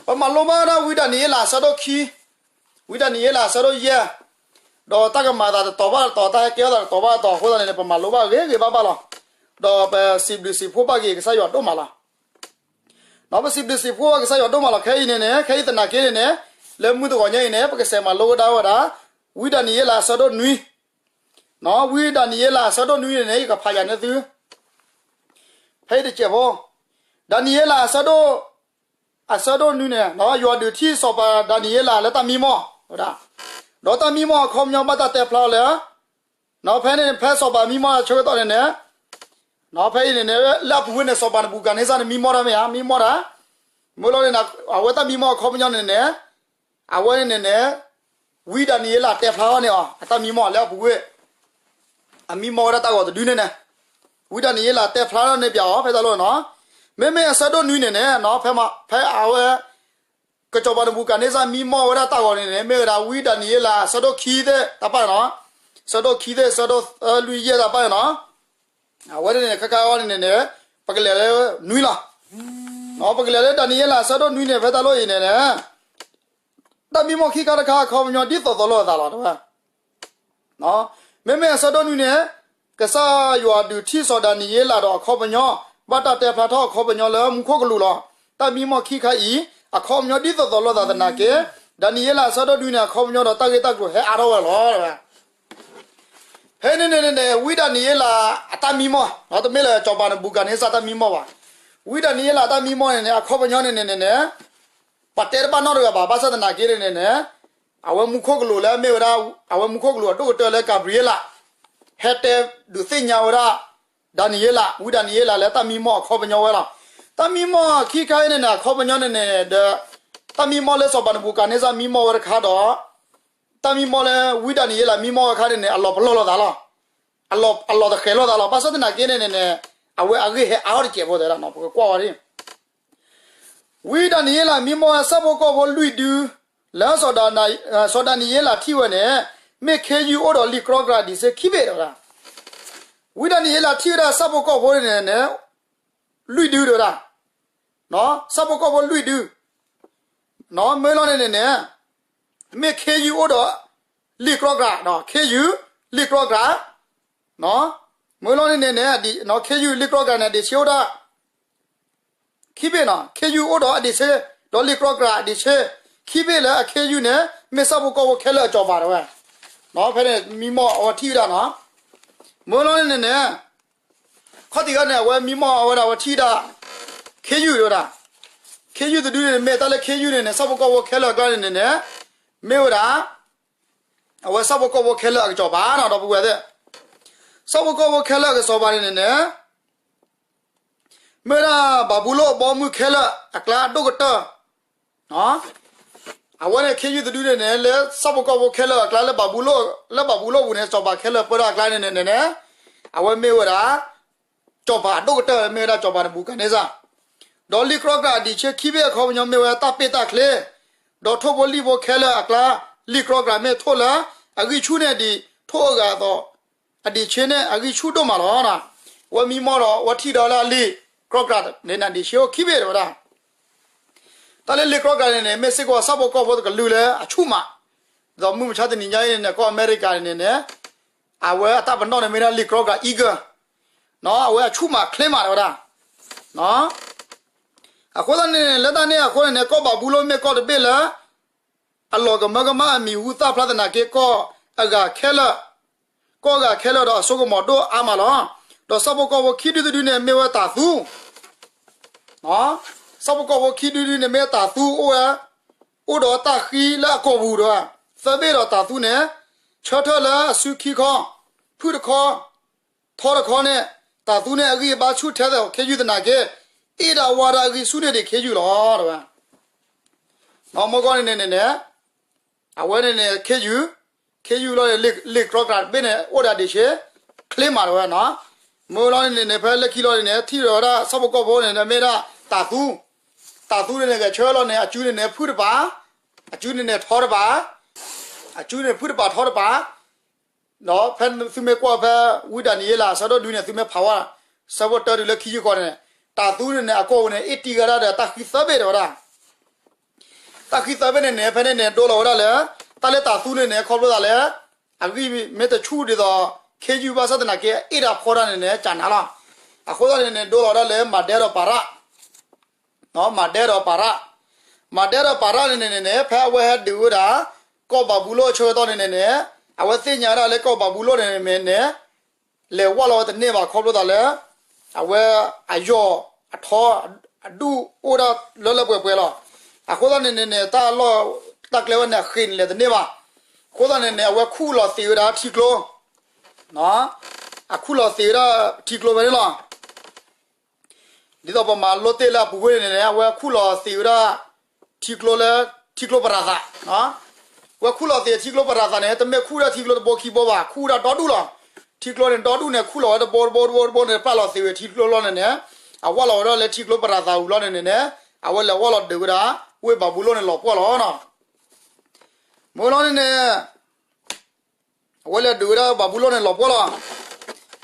ပမၤလိဘၣ်ဒၣ်ဝံဒၤနံးယ့လးအဆၢဒိၣ်ခံ, ဝံဒၤနံးယ့လးအဆၢဒိၣ်ယဲၢ်, ဒီးတၢ်ကမၤအသးတတီၤဘၣ်တတီၤ တၢ်ဟဲကဲထီၣ်သးတတီၤဘၣ်တတီၤအဃိသတးန့ၣ် ပမၤလိဘၣ်ဂ့ၤဂ့ၤဘၣ်ဘၣ်လီၤ. ဒီးပစံးဘျုးစံးဖှိၣ်ဘၣ်က့ၤကစၢ်ယွၤဒိၣ်မးလီၤ. ဒီးပစံးဘျုးစံးဖှိၣ်ဘၣ်ကစၢ်ယွၤဒိၣ်မးလီၤ. ခဲအံၤန့ၣ်န့ၣ် ခဲအံၤသနာ်က့န့ၣ်န့ၣ် လၢမုၢ်တဂီၤညါအံၤန့ၣ် ပကစးမၤလိကဒါဝဲဒၣ် ဝံဒၤနံးယ့လးအဆၢဒိၣ်နွံ, ဝံဒၤနံးယ့လးအဆၢဒိၣ်နွံန့ၣ်န့ၣ် ယကဖးယၤန့ၢ်သု ဖဲအံၤတစဲးဖိ, ဒၤနံးယ့လးအဆၢဒိၣ်, အဆၢဒိၣ်နွံန့ၣ် ယွၤဒုးထံၣ်စီၤပၤဒၤနံးယ့လးလၢတၢ်မံမီၢ်ဝဲဒၣ်, ဒီးတၢ်မံမီၢ်အခီပညီဘၣ်တၢ်တဲဖျါအီၤလၢ ဖဲန့ၣ် ဖဲစီၤပၤမံမီၢ်အဆၢကတီၢ်န့ၣ်န့ၣ်, ဖဲအံၤန့ၣ်န့ၣ် လၢအပူၤဝဲန့ၣ် စီၤပၤနဘူၤခၣ်န့စၢ်န့ၣ် မံမီၢ်တၢ်မ့ၢ်ဧါ, မံမီၢ်တၢ်, မ့ၢ်လီၤန့ၣ် အဝဲတၢ်မံမီၢ်အခီပညီန့ၣ်န့ၣ် အဝဲန့ၣ်န့ၣ်န့ၣ် ဝံဒၤနံးယ့လးတဲဖျါထီၣ်န့ၢ်အီၤ အတၢ်မံမီၢ်လၢအပူၤဝဲ အမံမီၢ်ဝဲဒၣ်တၢ်ဂီၤတဒုန့ၣ်န့ၣ်, ဝံဒၤနံးယ့လးတဲဖျါထီၣ်န့ၢ်ပၠးအီၤ ဖဲတၢ်လီၢ်န့ၣ်နီၤ, မ့မ့ၢ်အဆၢဒိၣ်နွံန့ၣ်န့ၣ် ဖဲအဝဲ ကစီၤပၤနဘူၤခၣ်န့စၢ်မံမီၢ်ဝဲဒၣ်တၢ်ဂီၤန့ၣ်န့ၣ် မ့ၢ်ဝဲဒၣ်ဝံဒၤနံးယ့လးအဆၢဒိၣ်ခံသ့ၣ်တဖၣ်န့ၣ်နီၤ, ဆၢဒိၣ်ခံသ့ၣ် ဆၢဒိၣ်သၢလွံၢ်ယဲၢ်တဖၣ်န့ၣ်နီၤ, အဝဲန့ၣ်န့ၣ် ခဲခါအံၤန့ၣ်န့ၣ် ပကလဲၤလၢနွံလီၤ. ပကလဲၤလၢဒၤနံးယ့လးအဆၢဒိၣ်နွံန့ၣ် ဖဲတၢ်လီၢ်အံၤန့ၣ်န့ၣ် တၢ်မံမီၢ်ခံခါတခါအခီပညီဒ်သိးသိးလိာ်အသးလီၤ တဲဝဲ မ့မ့ၢ်အဆၢဒိၣ်နွံန့ၣ် ကစၢ်ယွၤဒုးထံၣ်စီၤဒၤနံးယ့လးဒီးအခီပညီ ဘၣ်တၢ်တဲဖျါထီၣ်အခီပညီလၢမူခိၣ်ကလူးလီၤ. တၢ်မံမီၢ်ခံခါအံၤ အခီပညီဒ်သိးသိးလိာ်သးသနာ်က့ ဒၤနံးယ့လးအဆၢဒိၣ်နွံန့ၣ် အခီပညီဒီးတၢ်ဂ့ၢ်တၢ်ကျိၤဟဲအါထီၣ်ဝဲလီၤ. ဖဲန့ၣ်န့ၣ်န့ၣ် ဝံဒၤနံးယ့လးအတၢ်မံမီၢ် တမ့ၢ်လၢစီၤပၤနဘူၤခၣ်န့စၢ်တၢ်မံမီၢ်ဘၣ်. ဝံဒၤနံးယ့လးအတၢ်မံမီၢ်န့ၣ်န့ၣ် အခီပညီန့ၣ်န့ၣ်န့ၣ် ပှၤတဲတဘၣ်နီတဂၤဘၣ် ဘၣ်ဆၣ်သနာ်က့န့ၣ်န့ၣ် အဝဲမူခိၣ်ကလူးလၢအမ့ၢ်ဝဲဒၣ် အဝဲမူခိၣ်ကလူးအဒိၣ်ကတၢၢ်လၢကၤဘြံၤအ့လး ဟဲတဲဒုးသ့ၣ်ညါဝဲဒၣ် ဒၤနံးယ့လး ဝံဒၤနံးယ့လးလၢတၢ်မံမီၢ်အခီပညီဝဲလီၤ. တၢ်မံမီၢ်ခံခါအံၤန့ၣ်န့ၣ် အခီပညီန့ၣ်န့ၣ်ဒီး တၢ်မံမီၢ်လၢစီၤပၤနဘူၤခၣ်န့စၢ်မံမီၢ်ဝဲတခါဒီး တၢ်မံမီၢ်လၢဝံဒၤနံးယ့လးမံမီၢ်ဝဲအခါန့ၣ်န့ၣ် အလီၤပလီၢ်လိာ်သးလီၤ. အလီၤတဃဲၤလိာ်သးလီၤ. ဘၣ်ဆၣ်သနာ်က့န့ၣ်န့ၣ်န့ၣ် အဝဲအဂ့ၢ်ဟဲအါထီၣ်တစဲးဖိသ့ဒၣ်နီၤ ပကကွၢ်ဝဲဒၣ် ဝံဒၤနံးယ့လးမံမီၢ်ဝဲဆၣ်ဖိကီၢ်ဖိလွံၢ်ဒု လၢစီၤဒၤနံးယ့လးထံၣ်ဝဲန့ၣ် မ့ၢ်ခ့ယုၢ်အိၣ်ဒီးလံာ်ကြီကြာ်ဒံးဆ့ခံဘ့ၣ်တဲဝဲဒၣ်. ဝံဒၤနံးယ့လးထံၣ်ဝဲဒၣ်ဆၣ်ဖိကီၢ်ဖိန့ၣ်န့ၣ် လွံၢ်ဒုတဲဝဲဒၣ်, ဆၣ်ဖိကီၢ်ဖိလွံၢ်ဒု မ့ၢ်လီၤန့ၣ်န့ၣ်န့ၣ် မ့ၢ်ခ့ယုၢ်အိၣ်ဒီးလံာ်ကြီကြာ်, ခ့ယုၢ်လံာ်ကြီကြာ်, မ့ၢ်လီၤန့ၣ်န့ၣ်န့ၣ် ခ့ယုၢ်လံာ်ကြီကြာ်န့ၣ် ဒံးဆ့အိၣ်ဒၣ် ခံဘ့ၣ်နီၤ, ခ့ယုၢ်အိၣ်ဒီးအဒံးဆ့, ဒီးလံာ်ကြီကြာ်အဒံးဆ့, ခံဘ့ၣ်လၢအခ့ယုၢ်န့ၣ် မ့ၢ်ဆၣ်ဖိကီၢ်ဖိခဲလၢာ်အစီၤပၤတဲဝဲ, ဖဲန့ၣ်မံမီၢ်အဝဲထံၣ်ဝဲဒၣ်နီၤ, မ့ၢ်လီၤန့ၣ်န့ၣ်န့ၣ် ခီၣ်ထံးဂၤန့ၣ် အဝဲမံမီၢ်အဝဲဒၣ် အဝဲထံၣ်ဝဲဒၣ် ခ့ယုၢ်တဲဝဲဒၣ်, ခ့ယုၢ်တဒုန့ၣ် မ့ၢ်တၢ်လၢခ့ယုၢ်န့ၣ်န့ၣ် ဆၣ်ဖိကီၢ်ဖိခဲလၢာ်အကျါန့ၣ်န့ၣ်န့ၣ် မ့ၢ်ဝဲဒၣ် အဝဲဆၣ်ဖိကီၢ်ဖိခဲလၢာ်အကစီၤပၤနီၤ ဒီပုၢ်ဝဲၢ်သ့ၣ်, ဆၣ်ဖိကီၢ်ဖိခဲလၢာ်အကစီၤပၤန့ၣ်န့ၣ်န့ၣ် မ့ၢ်ဝဲဒၣ်ဘၤဘူလိၣ်အဘီအမုၢ်ခဲလၢာ်အကျါအဒိၣ်ကတၢၢ် အဝဲန့ၣ်ခ့ယုၢ်တဒုန့ၣ်န့ၣ် လၢဆၣ်ဖိကီၢ်ဖိခဲလၢာ်အကျါ လၢဘၤဘူလိၣ်ပူၤန့ၣ် စီၤပၤခဲလၢာ်ပၢတၢ်အကျါန့ၣ်န့ၣ်န့ၣ် အဝဲမ့ၢ်ဝဲဒၣ် စီၤပၤအဒိၣ်ကတၢၢ် မ့ၢ်ဝဲဒၣ်စီၤပၤနဘူၤခၣ်န့စၢ်, ဒီးလံာ်ကြီကြာ်အဒံးဆ့ခံဘ့ၣ်အခီပညီမ့ၢ်ဝဲတၢ်ပ့ၢ်တၢ်ချ့, ဒီးထိၣ်ဖိလံၣ်ဖိခဲလၢာ်အကျါ လံာ်ကြီကြာ်မ့ၢ်ထိၣ်လၢအဂံၢ်ဆူၣ်န့ၣ်ဒံး ထိၣ်အဂၤအသိး အဒံးဆ့န့ၣ် အဂံၢ်ဆူၣ်ဒိၣ်မးလီၤ. အဝဲမံမီၢ်ဒီး အဝဲထံၣ်ဒီးလၢအလံာ်ကြီကြာ်န့ၣ်န့ၣ် ဒံးဆ့အိၣ်ခံဘ့ၣ်တဲဝဲဒၣ် တၢ်လၢလံာ်ကြီကြာ်န့ၣ်န့ၣ် မ့ၢ်စ့ၢ်ကီးဆၣ်ဖိကီၢ်ဖိတကလုာ်လၢအဆူၣ်မး, ဒီးမုၢ်မဆါတနံၤညါအံၤန့ၣ်န့ၣ် ကီၢ်အမဲရကၤန့ၣ်န့ၣ်န့ၣ် အဝဲအတၢ်ပနီၣ်န့ၣ်မ့ၢ်ဒၣ်လံာ်ကြီကြာ် eagle နီၤ အဝဲအဆူၣ်မးချ့မးတဲဝဲဒၣ်. အဃိသတးန့ၣ် လၢတၢ်န့ၣ်အဃိန့ၣ်န့ၣ် ကီၢ်ဘၤဘူလိၣ်မ့ၢ်ကီၢ်တဘ့ၣ်လၢ အလီၤကမၢကမၣ်အမံၤဟူသၣ်ဖျါသနာ်က့ ကီၢ်အဂၤခဲလၢာ်, ကီၢ်အဂၤခဲလၢာ်ဒီးအစိကမီၤဒိၣ်အါမးလီၤ. ဒီးဆၣ်ဖိကီၢ်ဖိခံဒုတဒုန့ၣ် မ့ၢ်ဝဲတၤသူ ဆၣ်ဖိကီၢ်ဖိခံဒုဒုန့ၣ် မ့ၢ်တၤသူအိၣ်ဝဲ, အိၣ်ဒီးတၢ်ဃံလၢအကိာ်ပူၤဒီး သၢဘ့ၣ်ဒီးတၤသူန့ၣ် ဆၢထၢၣ်လၢအစုခံခီ, ဖုၣ်တခီ, ထီတခီန့ၣ် တၤသူန့ၣ် အဂံၢ်အဘါဆူၣ်ထဲသိးခ့ယုၢ်သနာ်က့ အ့ၣ်ဒၣ်ဝါဒၣ်အဂံၢ်ဆူၣ်န့ၢ်ဒံးခ့ယုၢ်လီၤ တဲဝဲ. နီၢ်မီၢ်ကီၢ်န့ၣ်န့ၣ်န့ၣ် အဝဲန့ၣ်န့ၣ် ခ့ယုၢ်, ခ့ယုၢ်လီၤန့ၣ် လ့ၣ်ကြီကြးတဘ့ၣ်န့ၣ် အိၣ်ဒၣ်ဒံးဆ့ ချ့မးတဲဝဲနီၤ. မ့ၢ်လီၤန့ၣ်န့ၣ် ဖဲလၢခံလီၤန့ၣ်န့ၣ် ထံၣ်ဒီးဝဲဒၣ်ဆၣ်ဖိကီၢ်ဖိန့ၣ် မ့ၢ်ဒၣ်တၤသူ, တၤသူန့ၣ်န့ၣ် ဂဲၤဆၢလီၤန့ၣ် အစုန့ၣ်န့ၣ် ဖုၣ်တပၤ, အစုန့ၣ်န့ၣ်ထီတပၤ, အစုန့ၣ်ဖုၣ်တပၤထီတပၤ ဒီးဖဲသုမ့ၢ်ကွၢ်ဖဲဝံဒၤနံးယ့လး အဆၢဒိၣ်ဒုန့ၣ် သုမ့ၢ်ဖးဝဲ ဆၢဖိတၢတုၤလၢခံဆံဃိးန့ၣ် တၤသူန့ၣ်န့ၣ် အကိာ်ပူၤန့ၣ် အ့ၣ်တံၢ်ဂၤဒၣ်ဒီးတၢ်ဃံသၢဘ့ၣ်တဲဝဲဒၣ်. တၢ်ဃံသၢဘ့ၣ်န့ၣ်န့ၣ် ဖဲန့ၣ်န့ၣ် ဒိလီၤဝဲဒၣ်လၢ တၢ်လၢတၤသူန့ၣ်န့ၣ် ခီဖျိသးလၢ အဂံၢ်မ့ၢ်တဆူၣ်ဒ်သိး ခ့ယုၢ်ဘၣ်ဆၣ်သနာ်က့ အ့ၣ်ဒၣ်ဖီတၢ်န့ၣ်န့ၣ် ကနၤလီၤ. အဃိသတးန့ၣ်န့ၣ် ဒိလီၤဝဲဒၣ်လၢမၤဒဲဒီးပၤရၣ် မၤဒဲဒီးပၤရၣ်, မၤဒဲဒီးပၤရၣ်န့ၣ်န့ၣ်န့ၣ် ဖဲအဝဲဟဲဒုးဝဲဒၣ် ကီၢ်ဘၤဘူလိၣ်အဆၢကတီၢ်န့ၣ်န့ၣ်န့ၣ် အဝဲသ့ၣ်ညါဝဲဒၣ်လၢကီၢ်ဘၤဘူလိၣ်န့ၣ်န့ၣ်န့ၣ် လဲၤဝၢ်လီၤဝဲတန့ၢ်ဘၣ် ခီဖျိသးလၢ အဝဲအယီၢ်အထီ အဒူၣ်အိၣ်ဒၣ်လၢလၢပှဲၤပှဲၤလီၤ. အဃိသတးန့ၣ်န့ၣ်န့ၣ် တၢ်လီၢ်တၢ်ကျဲဝဲန့ၣ် အဃ့ၢ်န့ၣ်လဲၤတန့ၢ်ဘၣ်. အဃိသတးန့ၣ်န့ၣ် အဝဲခူၣ်လီၤသ့ၣ်ဝဲဒၣ်ထံကျိ အခူၣ်လီၤသ့ၣ်ဝဲဒၣ်ထံကျိဖဲန့ၣ်လီၤ. ဒ်သိးပမၤလိတ့ၢ်လၢအပူၤကွံာ်န့ၣ်န့ၣ် အဝဲခူၣ်လီၤသ့ၣ်ဝဲဒၣ် ထံကျိလၢ ထံကျိပရၤသး, အဝဲခူၣ်လီၤသ့ၣ်ထံကျိပရၤသးန့ၣ် တမ့ၢ်ခူၣ်ဒၣ်ထံကျိတဘိခံဘိဘၣ် ခူၣ်ဒၣ်ဒီဒူၣ်လီၤ. ထံကျိန့ၣ်ဒီဒူၣ်န့ၣ် ခူၣ်လီၤဝဲတဘိတဘိတဘိတဘိန့ၣ် ပာ်လီၤသ့ၣ်ဝဲထံကျိလီၤန့ၣ်န့ၣ် အဝၢ်လီၤဝဲဒၣ်လၢထံကျိပရၤသးဝံၤလီၤန့ၣ်န့ၣ်န့ၣ် အဝဲလဲၤဝၢ်လီၤဒုးဝဲဒၣ် ဝ့ၢ်ဘၤဘူလိၣ်န့ၣ်လီၤပှီၢ်လီၤ. မ့ၢ်လီၤန့ၣ်န့ၣ် အဝဲလဲၤဒုးဝဲဒၣ်ဘၤဘူလိၣ်န့ၣ်လီၤပှီၢ်လီၤ.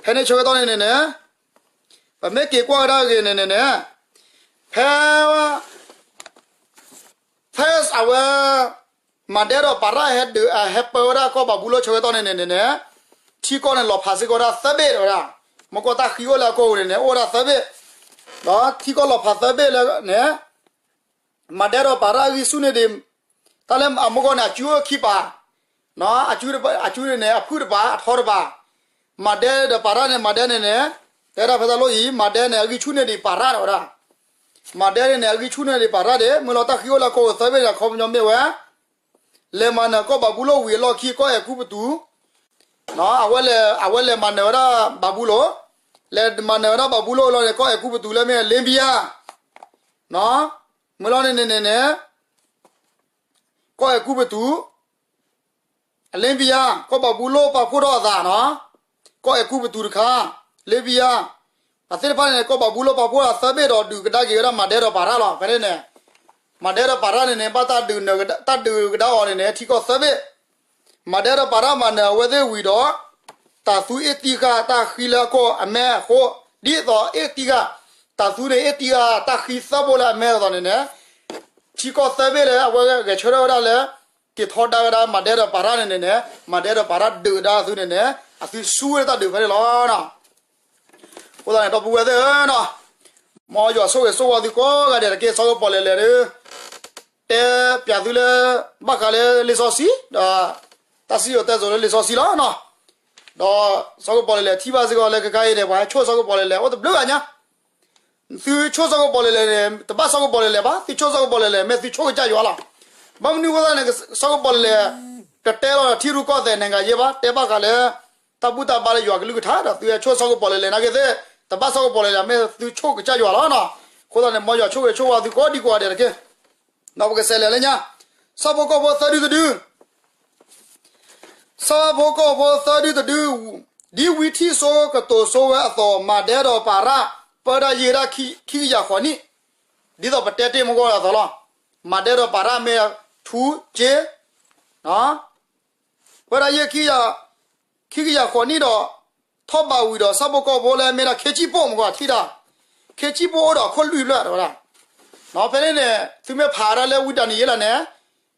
ဖဲန့ၣ်ဆၢကတီၢ်န့ၣ်န့ၣ်န့ၣ် ပမ့ၢ်က့ၤကွၢ်ဝဲဒၣ်အဂ့ၢ်န့ၣ်န့ၣ်န့ၣ် ဖဲ ဖဲအဝဲ မၤဒဲဒီးပၤရၣ်ဟဲဒုး ဟဲပၢဝဲဒၣ်ကီၢ်ဘၤဘူလိၣ်ဆၢကတီၢ်န့ၣ်န့ၣ်န့ၣ် ထံကီၢ်န့ၣ်လီၤဖးစ့ၢ်ကီးဝဲဒၣ်သၢဘ့ၣ်တဲဝဲဒၣ်. မ့ၢ်ကီၢ်တၢ်ဃံအိၣ်လၢအကီၢ်ပူၤန့ၣ်န့ၣ် အိၣ်ဝဲဒၣ်သၢဘ့ၣ် ဒီးထံကီၢ်လီၤဖးသၢဘ့ၣ်လၢန့ၣ် မၤဒဲဒီးပၤရၣ်အဂံၢ်ဆူၣ်န့ၢ်ဒံး တၢ်လၢအမိၢ်ကီၢ်န့ၣ် အစုအိၣ်ခံပၤ, အစုန့ၣ်န့ၣ် အဖုၣ်တပၤ အထီတပၤ, မၤဒဲဒီးပၤရၣ်န့ၣ် မၤဒဲန့ၣ်န့ၣ် တဲဒၣ်ဖဲတၢ်လီၢ်အံၤ မၤဒဲန့ၣ် အဂံၢ်ဆူၣ်န့ၢ်ဒံးပၤရၣ်တဲဝဲဒၣ်, မၤဒဲန့ၣ်န့ၣ် အဂံၢ်ဆူၣ်န့ၢ်ဒံးပၤရၣ်ဒံး မ့ၢ်လီၤတၢ်ဃံအိၣ်လၢကီၢ်ပူၤသၢဘ့ၣ်န့ၣ် အခီပညီမ့ၢ်ဝဲ လဲၤမၤနၢၤကီၢ်ဘၤဘူလိၣ်ဝံၤအလီၢ်ခံ ကီၢ်အဲၤကူပတူး အဝဲလဲၤ အဝဲလဲၤမၤနၢၤဝဲဒၣ်ဘၤဘူလိၣ်, လဲၤမၤနၢၤဝဲဒၣ်ဘၤဘူလိၣ်လီၤန့ၣ် ကီၢ်အဲၤကူပတူးလၢမ့ၢ်လ့ဘံယါ, မ့ၢ်လီၤန့ၣ်န့ၣ်န့ၣ် ကီၢ်အဲၤကူပတူး အလ့ဘံယါ ကီၢ်ဘၤဘူလိၣ်ပာ်ဖှိၣ်ထီၣ်အသးနီၤ, ကီၢ်အဲၤကူပတူးတခါ, လ့ဘံယါ, အသ့ၣ်တဖၣ်န့ၣ် ကီၢ်ဘၤဘူလိၣ်ပာ်ဖှိၣ်အသၢဘ့ၣ်ဒီးဒုးကဒါက့ၤဝဲဒၣ်မၤဒဲဒီးပၤရၣ်လီၤ. ဖဲန့ၣ်န့ၣ် မၤဒဲဒီးပၤရၣ်န့ၣ်န့ၣ် ဘၣ်တၢ်ဒုးကဒါအီၤန့ၣ်န့ၣ် ထံကီၢ်သၢဘ့ၣ်, မၤဒဲဒီးပၤရၣ်မၤနၢၤအဝဲသ့ၣ်ဝံၤဒီး တၤသူအ့ၣ်တံၢ်ဃာ်တၢ်ဃံလၢအကီၢ်အမဲအဃိ, ဒ်သိးအ့ၣ်တံၢ်ဃာ်, တၤသူန့ၣ်အ့ၣ်တံၢ်ဃာ်တၢ်ဃံသၢဘိလၢအမဲအသိးန့ၣ်န့ၣ် ထံကီၢ်သၢဘ့ၣ်လၢအဝဲဂဲၤဆၢထၢၣ်ဝဲဒၣ်လၢ က့ၤထီဒါဝဲဒၣ်မၤဒဲဒီးပၤရၣ်န့ၣ်န့ၣ်န့ၣ် မၤဒဲဒီးပၤရၣ်ဒုးဒါသုန့ၣ်န့ၣ် အသုဆူဝဲဒၣ်တၢ်ဒုးဖဲန့ၣ်လီၤ. အဃိသတးန့ၣ် ဒီပုၢ်ဝဲၢ်သ့ၣ်ဧၢနီၤ, မ်ယွၤဆိၣ်ဂ့ၤဆိၣ်ဝါသုကိးဂၤဒဲးတက့ၢ်. စီၤကပီၤလဲၣ်လဲၣ်ဒီး တဲပၠးသုလၢ ဘၣ်ဃးလၢလံာ်စီဆှံ ဒီး တၢ်စံၣ်စိၤတဲစိၤလၢလံာ်စီဆှံလီၤနီၤ. ဒီးစီၤကပီၤလဲၣ်လဲၣ်ထံၣ်ဘၣ်စ့ၢ်ကီးလၢခဲခါအံၤန့ၣ် ပှၤဟဲဆိၣ်စီၤကပီၤလဲၣ်လဲၣ် အိၣ်တဘျုးဂၤညါ သုဆိၣ်စီၤကပီၤလဲၣ်လဲၣ်န့ၣ် တဘၣ်စီၤကပီၤလဲၣ်လဲၣ်ဘၣ်, သုဆိၣ်စီၤကပီၤလဲၣ်လဲၣ် မ့ၢ်သုဆိၣ်ကစၢ်ယွၤလီၤ. ဘၣ်မနုၤအဃိသတးန့ၣ် စီၤကပီၤလဲၣ်လဲၣ် တတဲလီၤထံရူၢ်ကီၢ်သဲး နိုင်ငံရေး ဘၣ်, တဲဘၣ်ဃးလၢ တၢ်ဘူၣ်တၢ်ဘါလၢယွၤကလုၢ်ကထါ ဒီးသုဟဲဆိၣ်စီၤကပီၤလဲၣ်လဲၣ်နာ်က့သ့ၣ် တဘၣ်စီၤကပီၤလဲၣ်လဲၣ် မ့ၢ်သုဆိၣ်ကစၢ်ယွၤလီၤနီၤ. အဃိသတးန့ၣ် မ်ယွၤဆိၣ်ဂ့ၤဆိၣ်ဝါသုကိးဒံကိးဂၤဒဲးတက့ၢ်. ဒီးပကစးလဲၤလၢညါ ဆၣ်ဖိကီၢ်ဖိသၢဒုတဒု ဆၣ်ဖိကီၢ်ဖိသၢဒုတဒု ဒ်ဝံထံၣ်စိကတိၤစိဝဲအသိး မၤဒဲဒီးပၤရၣ် ပၢဒၣ်ယဲၢ်ဒၣ်ခံကယၤဃိးနံၣ်, ဒ်သိးပတဲတ့ၢ်မ့ၢ်ဂီၢ်အသိးလီၤ. မၤဒဲဒီးပၤရၣ်မ့ၢ်ထူက့ ပၢဒၣ်ယဲၢ်ခံကယၤ ခံကယၤဃိးနံၣ်ဒီး ထီၣ်ဘးဝံၤဒီး ဆၣ်ဖိကီၢ်ဖိလၢအမ့ၢ်ဒၣ်ခ့စံၣ်ပိၢ်မ့ၢ်ဂီၢ်ထံၣ်တၢ်, ခ့စံၣ်ပိၢ်အိၣ်ဒီးအခိၣ်လွံၢ်ဖျၢၣ်တဲဝဲဒၣ်. ဖဲန့ၣ်န့ၣ် သုမ့ၢ်ဖးဒၣ်လၢဝံဒၤနံယ့လးန့ၣ်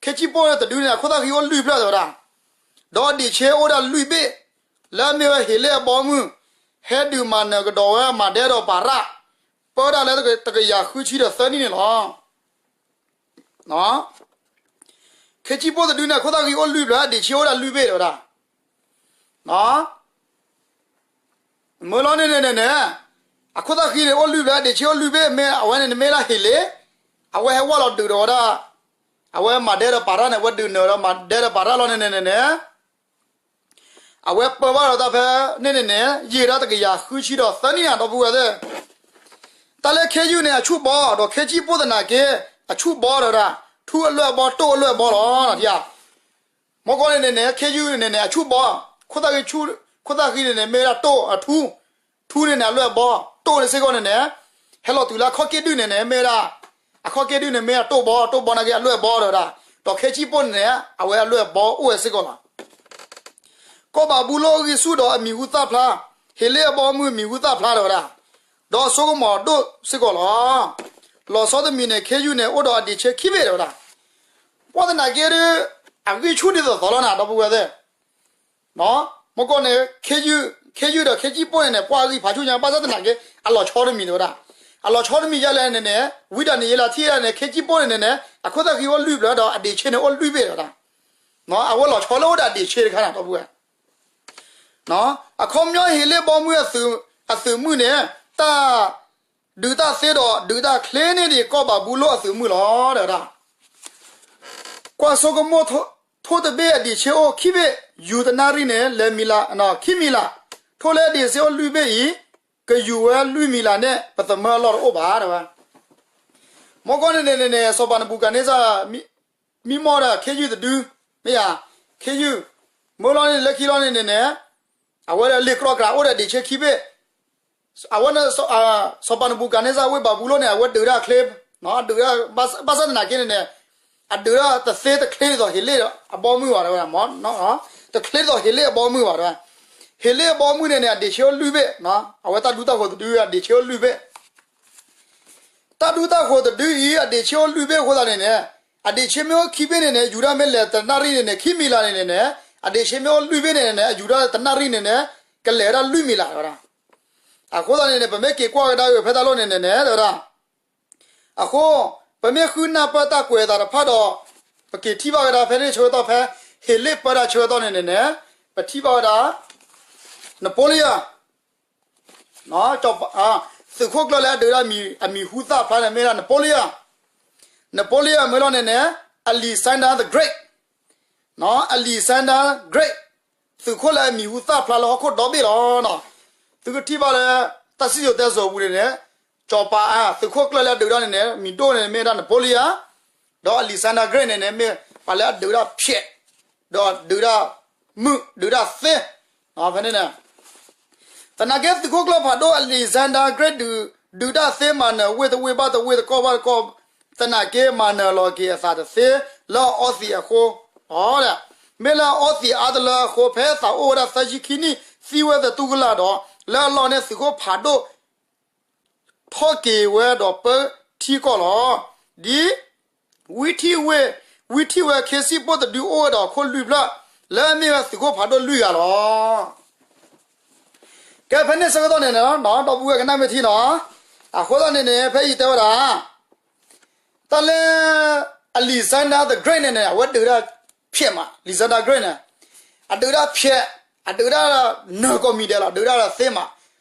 ခ့စံၣ်ပိၢ်တဒုန့ၣ် အခိၣ်သၣ်ဃံအိၣ်လွံၢ်ဖျၢၣ်တဲဝဲဒၣ်, ဒီးဒံးဆ့အိၣ်ဒၣ်လွံၢ်ဘ့ၣ်, လၢအမ့ၢ်ဝဲဟ့းလ့ၣ်အဘီမုၢ်, ဟဲဒုးမၤနၢၤကဒီးဝဲမၤဒဲဒီးပၤရၣ်, ပၢဝဲဒၣ်လၢတကယၤဃုဆံဒီးသၢနံၣ်န့ၣ်လီၤ. ခ့ကၠံၣ်ပိၢ်တဒုန့ၣ် အခိၣ်သၣ်ဃံအိၣ်လွံၢ်ဖျၢၣ် အဒံးဆ့အိၣ်ဒၣ်လွံၢ်ဘ့ၣ်တဲဝဲဒၣ်. မ့ၢ်လီၤန့ၣ်န့ၣ်န့ၣ်န့ၣ် အခိၣ်သၣ်ဃံန့ၣ်အိၣ်လွံၢ်ဖျၢၣ် အဒံးဆ့အိၣ်လွံၢ်ဘ့ၣ် မ့ၢ်အဝဲန့ၣ်န့ၣ်မ့ၢ်ဒၣ်ဟ့းလ့ၣ်, အဝဲဟဲဝဲလီၤဒုးဒီးဝဲဒၣ်, အဝဲမၤဒဲဒီးပာ်တၢ်န့ၣ် အဝဲဒုးနၢၤဒီးမၤဒဲဒီးပာ်တၢ်လီၤန့ၣ်န့ၣ်န့ၣ်န့ၣ် အဝဲပၢဘၣ်ဒီးတၢ်ဖဲန့ၣ်န့ၣ်န့ၣ် ယံာ်ဒၣ်တကယၤဃုဆံဒီးသၢနံၣ်န့ၣ် ဒီပုၢ်ဝဲၢ်သ့ၣ်, တၢ်လၢခ့ယုၢ်န့ၣ် အဆူၣ်ဘီ ဒီးခ့ကၠံၣ်ပိၢ်သနာ်က့ အဆူၣ်ဘီဒီးဝဲဒၣ် ထူအလွဲၢ်ဘီ တိၢ်အလွဲၢ်ဘီလီၤ. မ့ၢ်ကီန့ၣ်န့ၣ်န့ၣ် ခ့ယုၢ်န့ၣ်န့ၣ် အဆူၣ်ဘီ, ခိၣ်သၣ်ဃံန့ၣ်န့ၣ် မ့ၢ်ဝဲဒၣ်တိၢ်အထူ, ထူန့ၣ်န့ၣ် အလွဲၢ်ဘီ, တိၢ်န့ၣ်စ့ၢ်ကီးန့ၣ်န့ၣ် ဟဲလီၤတုၤလၢအခီၣ်က့ၣ်ဒုၣ်န့ၣ်န့ၣ် မ့ၢ်ဝဲဒၣ်, အခီၣ်က့ၣ်ဒုၣ်န့ၣ် မ့ၢ်ဝဲဒၣ်တိၢ်ဘီ, တိၢ်ဘီနာ်က့အလွဲၢ်ဘီတဲဝဲဒၣ်, ဒီးခ့ကၠံၣ်ပိၢ်န့ၣ်န့ၣ် အဝဲအလွဲၢ်ဘီအိၣ်ဝဲစ့ၢ်ကီးလီၤ. ကီၢ်ဘၤဘူလိၣ်အဂံၢ်ဆူၣ်ဒီးအမံၤဟူသၣ်ဖျါ, ဟ့းလ့ၣ်အဘီအမုၢ်မံၤဟူသၣ်ဖျါတဲဝဲဒၣ်, ဒီးအစိကမီၤဒိၣ်စ့ၢ်ကီးလီၤ. လီၤဆီတမံၤန့ၣ် ခ့ယုၢ်န့ၣ် အိၣ်ဒီးအဒံးဆ့ခံဘ့ၣ်တဲဝဲဒၣ်, ပှၤသနာ်က့ဒီး အဂံၢ်ဆူၣ်ဒ်သိးသိးလီၤန့ၣ် ဒီပုၢ်ဝဲၢ်သ့ၣ် မ့ၢ်ကီန့ၣ် ခ့ယုၢ်ဒီးခ့ကၠံၣ်ပိၢ်န့ၣ်န့ၣ် ပှၤအဂံၢ်ဖးဆူၣ်ညါ ဘၣ်ဆၣ်သနာ်က့ အလီၤဆီတမံၤတဲဝဲဒၣ်, အလီၤဆီတမံၤဒ်လဲၣ်န့ၣ်န့ၣ် ဝံဒၤနံးယ့လးထံၣ်ဒၣ်န့ၣ် ခ့ကၠံၣ်ပိၢ်န့ၣ်န့ၣ်န့ၣ် အခိၣ်သၣ်ဃံအိၣ်လွံၢ်ဖျၢၣ်ဒီးအဒံးဆ့န့ၣ်အိၣ်လွံၢ်ဘ့ၣ်တဲဝဲဒၣ်, အဝဲလီၤဆီလၢအိၣ်ဒီးအဒံးဆ့တခါန့ၣ် ဒီပုၢ်ဝဲၢ် အခီပညီဟ့းလ့ၣ်ဘီမုၢ်အသုးမုၢ်န့ၣ် တၢ်ဒုးတၢ်သ့ဒီးဒုးတၢ်ချ့န့ၢ်ဒံးကီၢ်ဘၤဘူလိၣ်အသုးမုၢ်လီၤ တဲဝဲဒၣ်, ကွၢ်စိကမိၣ်ထိၣ်တဘ့ၣ်အဒံးဆ့အိၣ်ခံဘ့ၣ်, ယူၤတနၣ်ရံၣ်န့ၣ် လဲၤမံၤလး, ခံမံၤလး, ထိၣ်လၢအဒံးဆ့အိၣ်လွံၢ်ဘ့ၣ်အံၤ ကယူၤဝဲလွံၢ်မံၤလးန့ၣ် ပသမၢအလီၢ်တအိၣ်ဘၣ် တဲဝဲ မ့ၢ်ကီန့ၣ်န့ၣ်န့ၣ် စီၤပၤနဘူၤကၤန့စၢ် မံမီၢ်ဒီးခ့ယုၢ်တဒု, မ့ၢ်ယၤ, ခ့ယုၢ်, မ့ၢ်လီၤန့ၣ်လၢခံလီၤန့ၣ်န့ၣ်န့ၣ် အဝဲဒၣ်လ့ၤကြီကြးအိၣ်ဒီးဒံးဆ့ခံဘ့ၣ်, အဝဲန့ၣ် စီၤပၤနဘူၤကၤန့စၢ်ဝ့ၢ်ဘၤဘူလိၣ်န့ၣ် အဝဲဒုးဒၣ်ချ့, ဒုးဒၣ်, ဘၣ်ဆၣ်သနာ်က့န့ၣ်န့ၣ် အဒုးဒၣ်တသ့တချ့ဒ်သိးဟ့းလ့ၣ်အဘီမုၢ်ဘၣ်တဲဝဲ, တချ့ဒ်သိးဟ့းလ့ၣ်အဘီမုၢ်ဘၣ်တဲဝဲ, ဟ့းလ့ၣ်အဘီမုၢ်န့ၣ်န့ၣ် အဒံးဆ့အိၣ်လွံၢ်ဘ့ၣ်, အဝဲတၢ်ဒူတၢ်ဃိၤတဒုအဒံးဆ့အိၣ်လွံၢ်ဘ့ၣ် တၢ်ဒူတၢ်ဃိၤတဒုအံၤ အဒံးဆ့အိၣ်လွံၢ်ဘ့ၣ်အဃိသတးန့ၣ်န့ၣ် အဒံးဆ့မ့ၢ်အိၣ်ခံဘ့ၣ်န့ၣ်န့ၣ် ယူၤဒၣ်မ့ၢ်လဲၤတနၣ်ရံၣ်န့ၣ်န့ၣ် ခံမံၤလးန့ၣ်န့ၣ်န့ၣ် အဒံးဆ့မ့ၢ်အိၣ်လွံၢ်ဘ့ၣ်န့ၣ်န့ၣ် အယူၤဒၣ်တနၣ်ရံၣ်န့ၣ်န့ၣ် ကလဲၤဝဲဒၣ်လွံၢ်မံၤလးဝဲဒၣ်. အဃိသတးန့ၣ်န့ၣ် ပမ့ၢ်က့ၤကွၢ်ကဒါက့ၤဖဲတၢ်လီၢ်န့ၣ်န့ၣ်န့ၣ် တဲဝဲဒၣ် အဃိ ပမ့ၢ်ဃုနၢ်ပၢၢ်တၢ်ကွဲးအသးတဖၣ်ဒီး ပက့ၤထံၣ်ဘၣ်ဝဲဒၣ်ဖဲန့ၣ်ဆၢကတီၢ်ဖဲ ဟ့းလ့ၣ်ပၢတၢ်ဆၢကတီၢ်န့ၣ်န့ၣ်န့ၣ် ပထံၣ်ဘၣ်ဝဲဒၣ် Napoleon သုးခိၣ်ကျၢၢ်လၢအဒုးဒၣ်အမံၤဟူသၣ်ဖျါန့ၣ် မ့ၢ်ဒၣ် Napoleon, Napoleon မ့ၢ်လီၤန့ၣ်န့ၣ် Alexander the Great, Alexander Great သုးခိၣ်လၢအမံၤဟူသၣ်ဖျါလၢဟီၣ်ခိၣ်ဒီဘ့ၣ်လီၤ. သုကထံၣ်ဘၣ်လၢ တၢ်စံၣ်စိၤတဲစိၤအပူၤန့ၣ်န့ၣ် စီၤပၤ သုးခိၣ်ကျၢၢ်လၢအဒုးဒၣ်န့ၣ်န့ၣ် မံၤဒိၣ်န့ၣ် မ့ၢ်ဒၣ် Napoleon, ဒီး Alexander Great န့ၣ်န့ၣ် မ့ၢ်ပှၤလၢအဒုးဒၣ်ဖျဲး ဒီးဒုးဒၣ်မုၢ် ဒုးဒၣ်သ့ ဖဲန့ၣ်န့ၣ် သနာ်က့သုးခိၣ်ကျၢၢ်ဖးဒိၣ် Alexander Great ဒုး ဒုးတၢ်သ့မၤနၢၤဝ့ၢ်တဝ့ၢ်ဘၣ်တဝ့ၢ်တကီၢ်ဘၣ်တကီၢ်, သနာ်က့မၤနၢၤလီၤက့ၤအသးတသ့လၢအအီသံးအဃိလီၤ. မ့ၢ်လၢအအီသံးအါတလၢအဃိ ဖဲအသးအိၣ်ဝဲဒၣ်သၢဆံခံနံၣ် သံဝဲသတူၢ်ကလာ်ဒီး လၢအလီၢ်န့ၣ်သုးခိၣ်ဖးဒိၣ် ထီၣ်က့ၤဝဲဒီးပၢထံကီၢ်လီၤ. ဒ် ဝံထံၣ်ဝဲ ဝံထံၣ်ဝဲခ့စံၣ်ပိၢ်တဒုအိၣ်ဝဲဒီးခိၣ်လွံၢ်ဖျၢၣ် လၢအမ့ၢ်ဝဲသုးခိၣ်ဖးဒိၣ်လွံၢ်ဂၤလီၤ. ကဲဖဲန့ၣ်ဆၢကတီၢ်န့ၣ်န့ၣ် ဒီပုၢ်ဝဲၢ်ကနၣ်မ့ၢ်ထံနီၤ, အဃိသတးန့ၣ်န့ၣ် ဖဲအံၤတဲဝဲဒၣ် တၢ်လၢ Alexander the Great န့ၣ်န့ၣ် အဝဲဒုးဒၣ်ဖျဲးမး Alexander Great န့ၣ် အဒုးဒၣ်ဖျဲး အဒုးဒၣ်နၢၤကိးမံၤဒဲးလီၤ ဒုးဒၣ်သ့မး,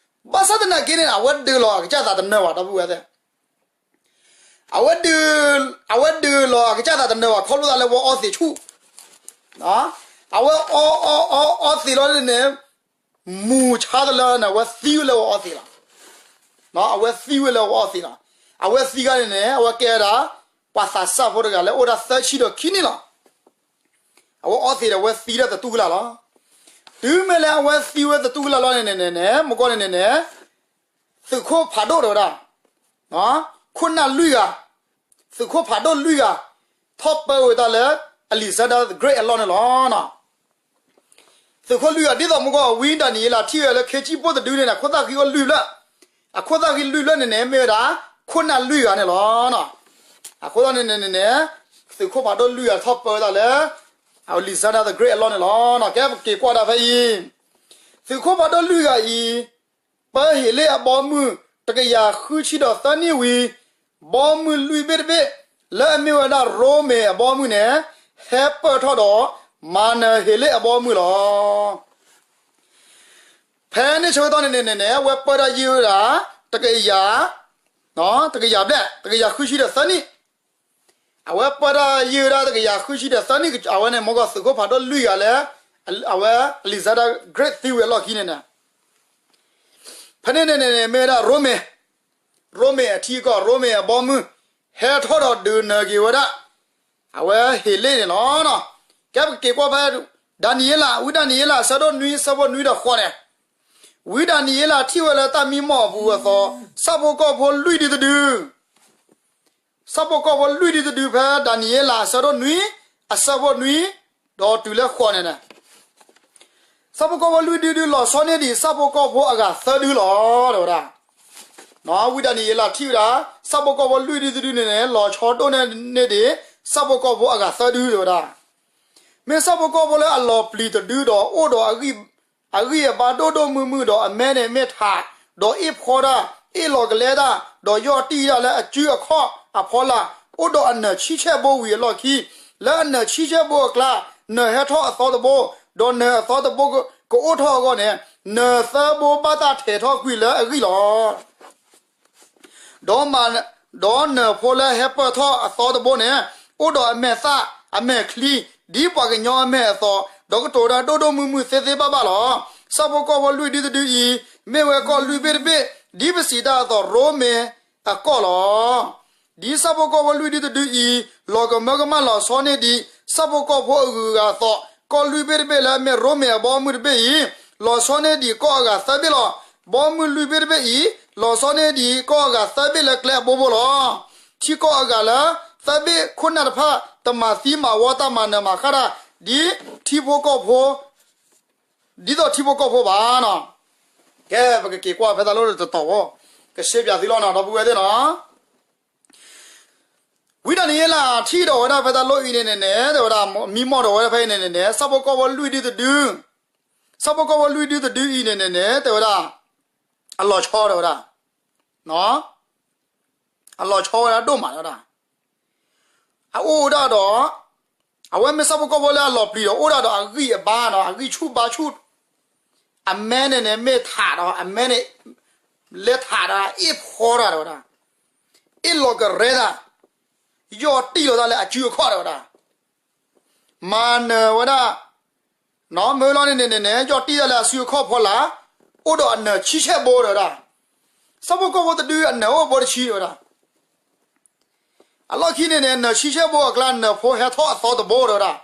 ဘၣ်ဆၣ်သနာ်က့န့ၣ် အဝဲဒုးလီၤအကစၢ်သးတနၢၤဘၣ် ဒီပုၢ်ဝဲၢ်သ့ၣ် အဝဲဒုး အဝဲဒုးလီၤအကစၢ်သးတနၢၤဘၣ် ခီဖျိသးလၢဝဲအီသံးဆူၣ်, အဝဲအီအီအီအီသံးလီၤန့ၣ်န့ၣ် မူၤဆါတလၢန့ၣ် အဝဲသံဝဲလၢဝဲအီသံးလီၤ. အဝဲသံဝဲလၢဝဲအီသံးလီၤ. အဝဲသံခါန့ၣ်န့ၣ် အဝဲကဲဝဲဒၣ် ပှၤသးစၢ်ဖိတဂၤလၢအိၣ်ဒၣ်သၢဆံဒီးခံနံၣ်လီၤ. အဝဲအီသံးဒီးအဝဲသံဒၣ်သတူၢ်ကလာ်လီၤ. တုၤမ့ၢ်လၢအဝဲသံဝဲသတူၢ်ကလာ်လီၤန့ၣ်န့ၣ်န့ၣ် မ့ၢ်ကီန့ၣ်န့ၣ်န့ၣ် သုးခိၣ်ဖးဒိၣ်တဲဝဲဒၣ် ခိၣ်နၢ်လွံၢ်ဂၤ, သုးခိၣ်ဖးဒိၣ်လွံၢ်ဂၤ ထီၣ်ပၢဝဲဒၣ်လၢ Alexander the Great အလီၢ်န့ၣ်လီၤ. သုးခိၣ်လွံၢ်ဂၤ ဒ်သိးမ့ၢ်ကီ ဝံဒၤနံးယ့လးထံၣ်ဝဲလၢခ့စံၣ်ပိၢ်တဒုန့ၣ် အခိၣ်သၣ်ဃံအိၣ်လွံၢ်ဖျၢၣ်, အခိၣ်သၣ်ဃံလွံၢ်ဖျၢၣ်န့ၣ်န့ၣ် မ့ၢ်ဝဲဒၣ် ခိၣ်နၢ်လွံၢ်ဂၤန့ၣ်လီၤ. အဃိသတးန့ၣ်န့ၣ်န့ၣ် သုးခိၣ်ဖးဒိၣ်လွံၢ်ဂၤထီၣ်ပၢဝဲဒၣ်လၢ Alexander the Great အလီၢ်န့ၣ်လီၤ. ကဲပက့ၤကွၢ်ဒၣ်ဖဲအံၤ သုးခိၣ်ဖးဒိၣ်လွံၢ်ဂၤအံၤ ပၢဟ့းလ့ၣ်အဘီမုၢ် တကယၤဃုဆံဒီးသၢနံၣ်ဝံၤ, ဘီမုၢ်လွံၢ်ဘ့ၣ်တဘ့ၣ် လၢအမ့ၢ်ဝဲဒၣ်ရိမ့ၤအဘီမုၢ်န့ၣ် ဟဲပၢၢ်ထီၣ်ဒီး မၤနၢၤဟ့းလ့ၣ်အဘီမုၢ်လီၤ. ဖဲန့ၣ်ဆၢကတီၢ်န့ၣ်န့ၣ်န့ၣ်န့ၣ် အဝဲပၢၢ်တၢ်ယံာ်ဝဲဒၣ် တကယၤ, တကယၤဘျဲၣ် တကယၤဃုဆံဒီးသၢနံၣ်, အဝဲပၢၢ်တၢ်ယံာ်ဝဲဒၣ်တကယၤဃုဆံဒီးသၢနံၣ် အဝဲန့ၣ် မ့ၢ်ကီၢ်သုးခိၣ်ဖးဒိၣ်လွံၢ်ဂၤလၢ အဝဲ Alexander Great သံဝံၤအလီၢ်ခံန့ၣ်န့ၣ်, ဖဲန့ၣ်န့ၣ်န့ၣ် မ့ၢ်ဝဲဒၣ်ရိမ့ၤ, ရိမ့ၤအထံအကီၢ် ရိမ့ၤအဘီမုၢ် ဟဲထီၣ်ဒီးဒုးနၢၤက့ၤဝဲဒၣ် အဝဲဟ့းလ့ၣ်န့ၣ်လီၤ. ကဲပကက့ၤကွၢ်ဖဲ ဒၤနံးယ့လး, ဝံဒၤနံးယ့လး အဆၢဒိၣ်နွံ အဆၢဖိနွံဒီးဃိးန့ၣ်, ဝံဒၤနံးယ့လးထံၣ်ဝဲလၢတၢ်မံမီၢ်အပူၤအသီ, ဆၣ်ဖိကီၢ်ဖိလွံၢ်ဒုတဒု ဆၣ်ဖိကီၢ်ဖိလွံၢ်ဒုတဒုဖဲဒၤနံးယ့လးအဆၢဒိၣ်နွံ အဆၢဖိနွံ ဒီးတုၤလၢဃိးန့ၣ်န့ၣ်, ဆၣ်ဖိကီၢ်ဖိလွံၢ်ဒုဒုလီၤဆီန့ၢ်ဒံးဆၣ်ဖိကီၢ်ဖိအဂၤသၢဒုလီၤ တဲဝဲဒၣ်. ဝံဒၤနံးယ့လးထံၣ်ဝဲဒၣ် ဆၣ်ဖိကီၢ်ဖိလွံၢ်ဒုတဒုန့ၣ်န့ၣ် လီၤဆီဒိၣ်န့ၢ်ဒံး ဆၣ်ဖိကီၢ်ဖိအဂၤသၢဒု တဲဝဲဒၣ်. မ့ၢ်ဆၣ်ဖိကီၢ်ဖိလၢအလီၤပျံၤတဒုဒီးအိၣ်ဒီးအဂံၢ်အဘါဒိၣ်ဒိၣ်မုၢ်မုၢ်ဒီးအမဲန့ၣ်မ့ၢ်ထး, ဒီးအ့ၣ်ဖှီတၢ်, အ့ၣ်လီၤကလဲတၢ်, ဒီးယီၢ်တံၢ်တၢ်လၢအစုအခီၣ်အဖီလာ်, အိၣ်ဒီးအနၢၤဆံဆဲၣ်ဘိဝံၤအလီၢ်ခံ, လၢအနၢၤဆံဆဲၣ်ဘိအကျါ, နၢၤဟဲထီၣ်အသီတဘိ, ဒီးနၢၤအသီတဘိကအိၣ်ထီၣ်အဂီၢ်န့ၣ်, နၢၤသၢဘိဘၣ်တၢ်ထဲးထီၣ်ကွံာ်လၢအဂံၢ်လီၤ. ဒီးမ, ဒီးနၢၤဖိလၢဟဲပၢၢ်ထီၣ်အသီတဘိန့ၣ်, အိၣ်ဒီးအမဲာ်သၣ်အမဲာ်ချံ, ဒ်ပှၤကညီအမဲာ်အသိး, ဒီးကတိၤတၢ်ဒိၣ်ဒိၣ်မုၢ်မုၢ်သ့သ့ဘၣ်ဘၣ်လီၤ. ဆၣ်ဖိကီၢ်ဖိလွံၢ်ဒုတဒုအံၤ, မ့ၢ်ဝဲကီၢ်လွံၢ်ဘ့ၣ်တဘ့ၣ်, ဒ်ပစံးတၢ်အသိးရိမ့ၤအကီၢ်လီၤ. ဒ်ဆၣ်ဖိကီၢ်ဖိလွံၢ်ဒုတဒုအံၤ, လီၤကမၢကမၣ်လီၤဆီန့ၢ်ဒံး ဆၣ်ဖိကီၢ်ဖိအဂုၤအဂၤအသိး, ကီၢ်လွံၢ်ဘ့ၣ်တဘ့ၣ်လၢအမ့ၢ်ရိမ့ၤအဘီမုၢ်တဘ့ၣ်အံၤ, လီၤဆီန့ၢ်ဒံးကီၢ်အဂၤသၢဘ့ၣ်လီၤ. ဘီမုၢ်လွံၢ်ဘ့ၣ်တဘ့ၣ်အံၤ, လီၤဆီန့ၢ်ဒံးကီၢ်အဂၤသၢဘ့ၣ်လၢကျဲအဘိဘိလီၤ. ထံကီၢ်အဂၤလၢသၢဘ့ၣ်ခိၣ်နၢ်တဖၣ် တမၤသံမၤဝီတၢ်မၤနၢၤမၤဃၣ်တၢ် ဒ်ထံဖိကီၢ်ဖိ ဒ်သိးထံဖိကီၢ်ဖိဘၣ်နီၤ. ကဲ ပကက့ၤကွၢ်ဖဲတၢ်လီၢ်တတီၤဖိ, ကရှဲပၠးသုလီၤနီၤ ဒီပုၢ်ဝဲၢ်သ့ၣ်နီၤ. ဝံဒၤနံးယ့လးထံၣ်ဒီးဝဲဒၣ်ဖဲတၢ်လီၢ်အံၤန့ၣ်န့ၣ်န့ၣ် တဲဝဲဒၣ် မံမီၢ်ဒီးဝဲဒၣ်ဖဲအံၤန့ၣ်န့ၣ်န့ၣ် ဆၣ်ဖိကီၢ်ဖိလွံၢ်ဒုတဒု, ဆၣ်ဖိကီၢ်ဖိလွံၢ်ဒုတဒုအံၤန့ၣ်န့ၣ်န့ၣ် တဲဝဲဒၣ် အလီၤဆီဒီးဝဲဒၣ် အလီၤဆီဝဲဒၣ်ဒိၣ်မးတဲဝဲဒၣ်. အအိၣ်ဝဲဒၣ်ဒီး အဝဲမ့ၢ်ဆၣ်ဖိကီၢ်ဖိလၢအလီၤပျံၤဒီး အိၣ်ဒၣ်ဒီးအဂံၢ်အဘါနီၤ, အဂံၢ်ဆူၣ်ဘါဆူၣ်, အမဲန့ၣ်န့ၣ် မ့ၢ်ထးဒီး အမဲန့ၣ် လဲၤထးဒီးအ့ၣ်ဖှီတၢ်တဲဝဲဒၣ်, အ့ၣ်လီၤကရဲတၢ်, ယီၢ်တံၢ်လီၤတၢ်လၢအစုအခီၣ်တဲဝဲဒၣ်, မၤနၢၤဝဲဒၣ် မ့ၢ်လီၤန့ၣ်န့ၣ်န့ၣ် ယီၢ်တံၢ်တၢ်လၢအစုအခီၣ်ဖီလာ်, အိၣ်ဒီးအနၢၤဆံဆဲၣ်ဘိတဲဝဲဒၣ်. ဆၣ်ဖိကီၢ်ဖိတဒုအနၢၤအိၣ်ဘိတဆံတဲဝဲဒၣ်. အလီၢ်ခံန့ၣ်န့ၣ် နၢၤဆံဆဲၣ်ဘိအကျါ နၢၤဖိဟဲထီၣ်အသီတဘိတဲဝဲဒၣ်.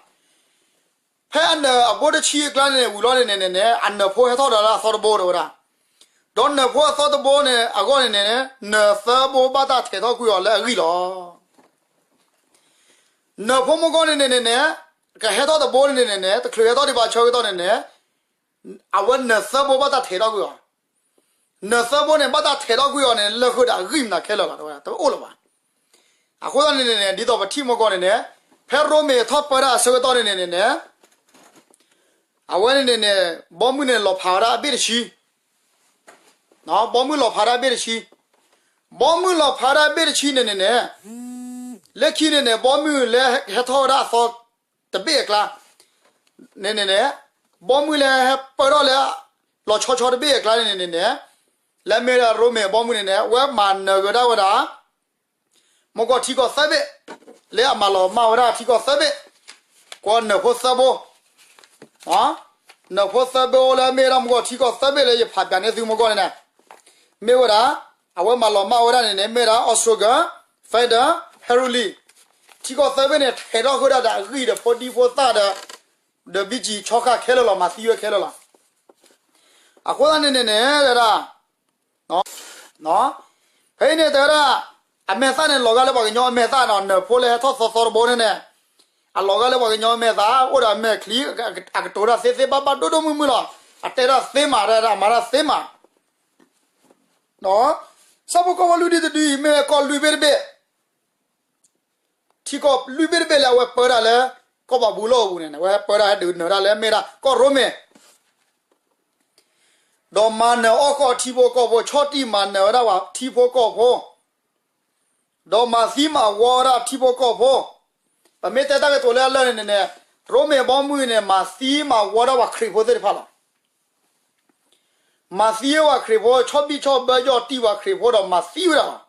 ဖဲအနၢၤအဘိတဆံအကျါန့ၣ် ဝံၤလီၤန့ၣ်န့ၣ်န့ၣ် အနၢၤဖိဟဲထီၣ်ဒီးလၢအသီတဘိတဲဝဲဒၣ်. ဒီးနၢၤဖိအသီတဘိန့ၣ်အဂီၢ်န့ၣ်န့ၣ် နၢၤသၢဘိဘၣ်တၢ်ထဲးထီၣ်ကွံာ်အီၤလၢအဂံၢ်လီၤ. နၢၤဖိမုၢ်ဂီၢ်န့ၣ်န့ၣ်န့ၣ် ကဟဲထီၣ်တဘိန့ၣ်န့ၣ်န့ၣ် တချုးဟဲထီၣ်ဒံးဘၣ်ဆၢကတီၢ်န့ၣ်န့ၣ် အဝဲနၢၤသၢဘိဘၣ်တၢ်ထဲးထီၣ်ကွံာ်အီၤ. နၢၤသၢဘိန့ၣ် ဘၣ်တၢ်ထဲးထီၣ်ကွံာ်အီၤန့ၣ် လၢဃုာ်ဒီးအဂံၢ်မနုၤခဲလၢာ်လီၤ တအိၣ်လၢၤဘၣ်. အဃိသတးန့ၣ်န့ၣ် ဒ်သိးပထံၣ်မုၢ်ဂီၢ်န့ၣ်န့ၣ် ဖဲရိမ့ၤထီၣ်ပၢတၢ်အဆၢကတီၢ်န့ၣ်န့ၣ်န့ၣ် အဝဲန့ၣ်န့ၣ်န့ၣ် ဘီမုၢ်န့ၣ်လီၤဖးဝဲဒၣ်အဘ့ၣ်တဆံ, ဘီမုၢ်လီၤဖးဒၣ်အဘ့ၣ်တဆံ, ဘီမုၢ်လီၤဖးဒၣ်အဘ့ၣ်တဆံန့ၣ်န့ၣ်န့ၣ် လၢခံန့ၣ်န့ၣ် ဘီမုၢ်လၢဟဲထီၣ်ဝဲဒၣ်အသီတဘ့ၣ်အကျါ န့ၣ်န့ၣ်န့ၣ် ဘီမုၢ်လၢဟဲပၢထီၣ်လၢ လီၤဆီဆီတဘ့ၣ်အကျါန့ၣ်န့ၣ်န့ၣ် လၢမ့ၢ်ဒၣ်ရိမ့ၤအဘီမုၢ်န့ၣ်န့ၣ် အဝဲမၤနၢၤကဒါဝဲဒၣ် မုၢ်ဂီၢ်ထံကီၢ်သၢဘ့ၣ်, လၢအမၤလီၤမၢ်ဝဲဒၣ်ထံကီၢ်သၢဘ့ၣ်, ကွၢ်နၢၤဖိသၢဘိ, နၢၤဖိသၢဘိလၢမ့ၢ်ဝဲဒၣ်မုၢ်ဂီၢ်ထံကီၢ်သၢဘ့ၣ်လၢယဖးပၠးန့ၢ်သုမုၢ်ဂီၢ်န့ၣ်န့ၣ် မ့ၢ်ဝဲဒၣ် အဝဲမၤလီၤမၢ်ဝဲဒၣ်န့ၣ်န့ၣ် မ့ၢ်ဝဲဒၣ် Ostroger, Fender, Heruli, ထံကီၢ်သၢဘ့ၣ်န့ၣ် ထဲးထီၣ်ဃုာ်ဒၣ်ဒီးအဂံၢ်ဒီးဖိဒံဖိသၣ်ဒီး ဒီးဘံကံဆီဃာ်ခဲလၢာ်လီၤ မၤသံဝဲခဲလၢာ်လီၤ. အဃိသတးန့ၣ်န့ၣ်န့ၣ် တဲဝဲဒၣ် ဖဲအံၤန့ၣ်တဲဝဲဒၣ် အမဲာ်သၣ်န့ၣ် လီၤဂာ်လၢပှၤကညီအမဲာ်သၣ်နီၤ နၢၤဖိလၢဟဲထီၣ်သီသီတဘိန့ၣ်န့ၣ် အလီၤဂာ်လၢပှၤကညီအမဲာ်သၣ် အိၣ်ဒီးအမဲာ်ချံ အကတိၤတၢ်သ့သ့ဘၣ်ဘၣ်ဒိၣ်ဒိၣ်မုၢ်မုၢ်လီၤ အတဲတၢ်သ့မး အမၤတၢ်သ့မး ဆၣ်ဖိကီၢ်ဖိလွံၢ်ဒုတဒုအံၤ မ့ၢ်ကီၢ်လွံၢ်ဘ့ၣ်တဘ့ၣ် ထံကီၢ်လွံၢ်ဘ့ၣ်တဘ့ၣ်လၢအဝဲပၢတၢ်လၢ ကီၢ်ပၤဘူလိၣ်အပူၤန့ၣ် အဝဲပၢတၢ်ဟဲဒုးနၢၤတၢ်လၢမ့ၢ်ဒၣ်ကီၢ်ရိမ့ၤ ဒီးမၤနၢၤအီၣ်ဃီၣ်ထံဖိကီၢ်ဖိ, ဆီၣ်တံၢ်မၤနၢၤဝဲဒၣ်ပှၤထံဖိကီၢ်ဖိ, ဒီးမၤသံမၤဝီဝဲဒၣ်ထံဖိကီၢ်ဖိ. ပမ့ၢ်တဲတၢ်ကတိၤလၢအလၢာ်န့ၣ်န့ၣ်န့ၣ်, ရိမ့ၤအဘီမုၢ်န့ၣ် မၤသံမၤဝီဒၣ်ပှၤခရံာ်ဖိသ့ၣ်တဖၣ်လီၤ. မၤသံဝဲပှၤခရံာ်ဖိ, ဆီၣ်ဘံၣ်ဆီၣ်ဘၢယီၢ်တံၢ်ပှၤခရံာ်ဖိဒီးမၤသံဝဲဒၣ်လီၤ.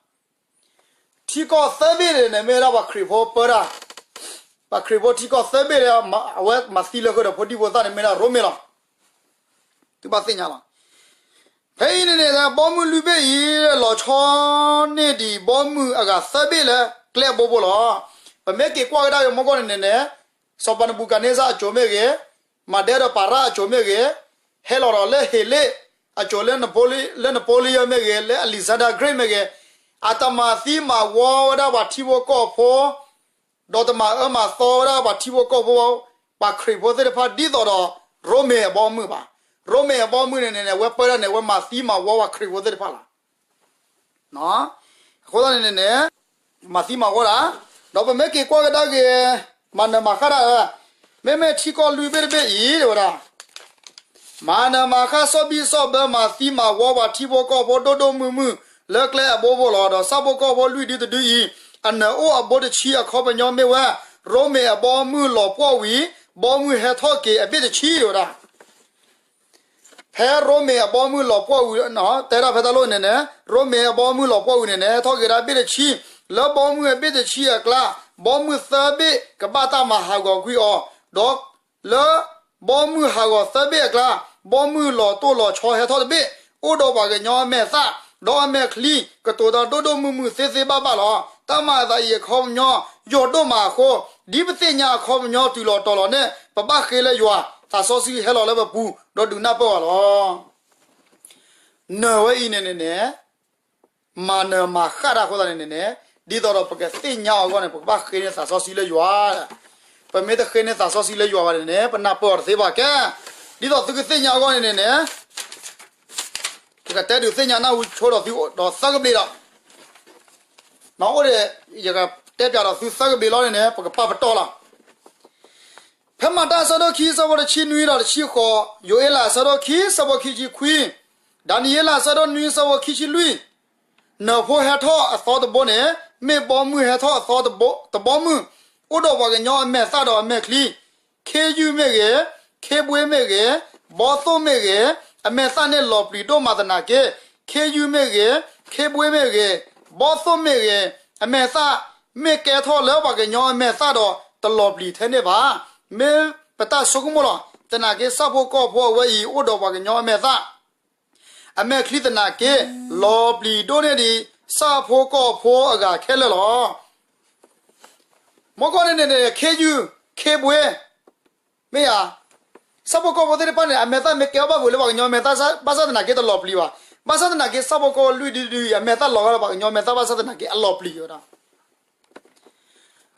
ထံကီၢ်သၢဘ့ၣ်န့ၣ်န့ၣ် မ့ၢ်ဝဲဒၣ်ပှၤခရံာ်ဖိပၢတၢ်, ပှၤခရံာ်ဖိထံကီၢ်သၢဘ့ၣ်လၢ အဝဲမၤသံလၢဃုာ်ဒီးဖိဒံဖိသၣ်န့ၣ် မ့ၢ်ဝဲဒၣ်ရိမ့ၤလီၤ. သုဘၣ်သ့ၣ်ညါလီၤ. ဖဲအံၤန့ၣ်န့ၣ် ဘီမုၢ်လွံၢ်ဘ့ၣ်အံၤ လီၤဆီန့ၢ်ဒံးဘီမုၢ်အဂၤသၢဘ့ၣ်လၢကျဲအဘိဘိလီၤ. ပမ့ၢ်က့ၤကွၢ်ကဒါက့ၤမူကီၢ်န့ၣ်န့ၣ်န့ၣ်, စီၤပၤနဘူၤခၣ်န့စၢ်အစိၤမ့ၢ်ဂ့ၤ, မၤဒဲဒီးပၤရၣ်အစိၤမ့ၢ်ဂ့ၤ, ဟဲလီၤဒီးလၢဟ့းလ့ၣ်အစိၤလၢ လၢ Napoleon မ့ၢ်ဂ့ၤ, လၢ Alexander Great မ့ၢ်ဂ့ၤ, အတမၤသံမၤဝီဝဲဒၣ်ပှၤထံဖိကီၢ်ဖိ, ဒီးတမၤအၢမၤသီဝဲဒၣ်ပှၤထံဖိကီၢ်ဖိ, ပှၤခရံာ်ဖိသ့ၣ်တဖၣ်ဒ်သိးဒီး ရိမ့ၤအဘီမုၢ်ဘၣ်. ရိမ့ၤအဘီမုၢ်န့ၣ်န့ၣ် အဝဲပၢတၢ်န့ၣ် အဝဲမၤသံမၤဝီပှၤခရံာ်ဖိသ့ၣ်တဖၣ်လီၤ. အဃိသတးန့ၣ်န့ၣ်န့ၣ်, မၤသံမၤဝီတၢ်, ဒီးပမ့ၢ်က့ၤကွၢ်ကဒါက့ၤ မၤနၢၤမၤဃၣ်တၢ်, မ့မ့ၢ်ထံကီၢ်လွံၢ်ဘ့ၣ်တဘ့ၣ်အံၤ တဲဝဲဒၣ်, မၤနၢၤမၤဃၣ် ဆီၣ်ဘံၣ်ဆီၣ်ဘၢ မၤသံမၤဝီပှၤထံဖိကီၢ်ဖိဒိၣ်ဒိၣ်မုၢ်မုၢ်လၢကျဲအဘိဘိလီၤ. ဒီးဆၣ်ဖိကီၢ်ဖိလွံၢ်ဒုတဒုအံၤ, အနၢၤအိၣ်အဘိတဆံအခီပညီမ့ၢ်ဝဲ, ရိမ့ၤအဘီမုၢ်လီၤပှီၢ်ဝံၤ, ဘီမုၢ်ဟဲထီၣ်က့ၤအဘ့ၣ်တဆံ တဲဝဲဒၣ်. ဖဲရိမ့ၤအဘီမုၢ်လီၤပှီၢ်ဝံၤ, တဲဒၣ်ဖဲတၢ်လိၣ်န့ၣ်န့ၣ်, ရိမ့ၤအဘီမုၢ်လီၤပှီၢ်ဝံၤန့ၣ်န့ၣ် ဟဲထီၣ်က့ၤဒၣ်ဘ့ၣ်တဆံ, လၢဘီမုၢ်အဘ့ၣ်တဆံအကျါ, ဘီမုၢ်သၢဘ့ၣ်ကဘၣ်တၢ်မၤဟးဂီၤကွံာ်အီၤ, ဒီးလၢဘီမုၢ်ဟးဂီၤသၢဘ့ၣ်အကျါ, ဘီမုၢ်လီၤတိၢ်လီၤဆီဟဲထီၣ်တဘ့ၣ်, အိၣ်ဒီးပှၤကညီအမဲာ်သၣ်, ဒီးအမဲာ်ချံ, ကတိၤတၢ်ဒိၣ်ဒိၣ်မုၢ်မုၢ်သ့သ့ဘၣ်ဘၣ်လီၤ. တၢ်မၤအသးအံၤအခီပညီ, ယိာ်ဒိၣ်မးအဃိ, ဒ်ပသ့ၣ်ညါအခီပညီတုၤလီၤတီၤလီၤန့ၣ် ပဘၣ်ဃ့လၢယွၤ, သးစီဆှံဟဲလီၤလၢပပူၤ, ဒီးဒုးနၢ်ပၢၢ်အီၤလီၤ. နၢၤဝဲအံၤန့ၣ်န့ၣ်န့ၣ်, မၤနၢၤမၤဃၣ်တၢ်အဃိသတးန့ၣ်န့ၣ်န့ၣ်, ဒ်သိးဒီးပကသ့ၣ်ညါအီၤအဂီၢ်န့ၣ် ပကဘၣ်ဃ့န့ၢ်သးစီဆှံလၢယွၤ, ပမ့ၢ်တဃ့န့ၢ်သးစီဆှံလၢယွၤဘၣ်န့ၣ်န့ၣ် ပနၢ်ပၢၢ်အီၤတသ့ဘၣ်ကဲ. ဒ်သိးသုကသ့ၣ်ညါအဂီၢ်န့ၣ်န့ၣ်န့ၣ်, ယကတဲဒုးသ့ၣ်ညါနၢ်ဟူဆိဒီးသုဒီးသၢကဘျံးဒီး, အိၣ်ဒီး, ယကတဲပၠးဒီးသုသၢကဘျံးလီၤန့ၣ်န့ၣ် ပကပာ်ပတီၢ်လီၤ. ဖဲမၤတၢ်အဆၢဒိၣ်ခံ ဆၢဖိတဆံနွံဒီးတဆံဃိး, ယိၤအ့လးအဆၢဒိၣ်ခံ ဆၢဖိခံဆံခွံ, ဒၤနံးယ့လးအဆၢဒိၣ်နွံ ဆၢဖိခံဆံလွံၢ်, နၢၤဖိဟဲထီၣ်အသီတဘိန့ၣ် မ့ၢ်ဘီမုၢ်ဟဲထီၣ်အသီတဘီမုၢ်, အိၣ်ဒီးပှၤကညီအမဲာ်သၣ်ဒီးအမဲာ်ချံ, ခ့ယုၢ်မ့ၢ်ဂ့ၤ, ခ့ဘှ့မ့ၢ်ဂ့ၤ, ဘီသိၣ်မ့ၢ်ဂ့ၤ, အမဲာ်သၣ်န့ၣ်လီၤပျံၤဒိၣ်မးသနာ်က့, ခ့ယုၢ်မ့ၢ်ဂ့ၤ, ခ့ဘှ့မ့ၢ်ဂ့ၤ, ဘီသိၣ်မ့ၢ်ဂ့ၤ, အမဲာ်သၣ်မ့ၢ်ကဲထီၣ်လၢပှၤကညီအမဲာ်သၣ်ဒီးတလီၤပျံၤထဲန့ၣ်ဘၣ်. မ့ၢ်ပတၢ်ဆိကမိၣ်လီၤ. သနာ်က့ဆၣ်ဖိကီၢ်ဖိအဝဲအံၤ အိၣ်ဒီးပှၤကညီအမဲာ်သၣ် အမဲာ်ချံသနာ်က့ လီၤပျံၤဒိၣ်န့ၢ်ဒံး ဆၣ်ဖိကီၢ်ဖိအဂၤခဲလၢာ်လီၤ. မ့ၢ်ကီၢ်န့ၣ်န့ၣ် ခ့ယုၢ်, ခ့ဘှ့, မ့ၢ်ဧါ, ဆၣ်ဖိကီၢ်ဖိသ့ၣ်တဖၣ်န့ၣ် အမဲာ်သၣ်မ့ၢ်ကဲအီၣ်ဘၣ်ဝံၤလၢပှၤကညီအမဲာ်သၣ် ဘၣ်ဆၣ်သနာ်က့တလီၤပျံၤဘၣ်. ဘၣ်ဆၣ်သနာ်က့ ဆၣ်ဖိကီၢ်ဖိလွံၢ်ဒုဒုအံၤ အမဲာ်သၣ်လီၤဂာ်ဒီးပှၤကညီအမဲာ်သၣ် ဘၣ်ဆၣ်သနာ်က့ အလီၤပျံၤဝဲဒၣ်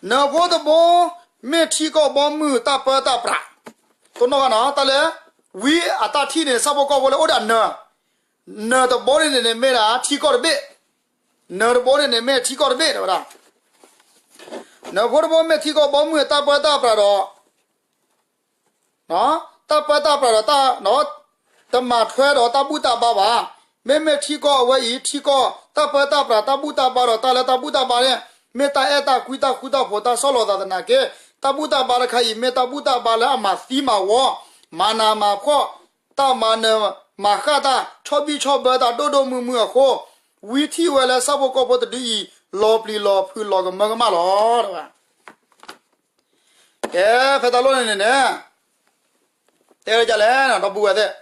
နၢၤဖိတဘိ မ့ၢ်ထံကီၢ်ဘီမုၢ်တၢ်ပၢတၢ်ပြး, တိၢ်နီၣ်ဂၤနီၤ တၢ်လၢ ဝံအတၢ်ထံၣ်န့ၣ် ဆၣ်ဖိကီၢ်ဖိလၢအိၣ်ဒီးနၢၤ, နၢၤတဘိန့ၣ်န့ၣ် မ့ၢ်ဒၣ်ထံကီၢ်တဘ့ၣ်, နၢၤတဘိန့ၣ်န့ၣ် မ့ၢ်ထံကီၢ်တဘ့ၣ် တဲဝဲဒၣ်. နၢၤဖိတဘိ မ့ၢ်ထံကီၢ်ဘီမုၢ်အတၢ်ပၢတၢ်ပြးဒီး တၢ်ပၢတၢ်ပြးဒီးတၢ် တမၤထွဲဒီးတၢ်ဘူၣ်တၢ်ဘါဘၣ်. မ့မ့ၢ်ထံကီၢ်အဝဲအံၤ ထံကီၢ်တၢ်ပၢတၢ်ပြး တၢ်ဘူၣ်တၢ်ဘါဒီးတၢ်လၢတၢ်ဘူၣ်တၢ်ဘါန့ၣ် မ့ၢ်တၢ်အဲၣ်တၢ်ကွံတၢ်ဃူတၢ်ဖိးတၢ်ဆီၣ်လီၤသးသနာ်က့ တၢ်ဘူၣ်တၢ်ဘါတခါအံၤ မ့ၢ်တၢ်ဘူၣ်တၢ်ဘါလၢအမၤသံမၤဝီ မၤနးမၤဖှီၣ် တၢ်မၤနၢၤမၤဃၣ်တၢ် ဆီၣ်ဘံၣ်ဆီၣ်ဘၢတၢ်ဒိၣ်ဒိၣ်မုၢ်မုၢ်အဃိ ဝံထံၣ်ဝဲလၢဆၣ်ဖိကီၢ်ဖိတဒုအံၤ လီၤပျံၤလီၤဖုးလီၤကမၢကမၣ်လီၤ. ကဲ ဖဲတၢ်လိၣ်န့ၣ်န့ၣ် တဲဝဲဒ်လဲၣ် ဒီပုၢ်ဝဲၢ်သ့ၣ်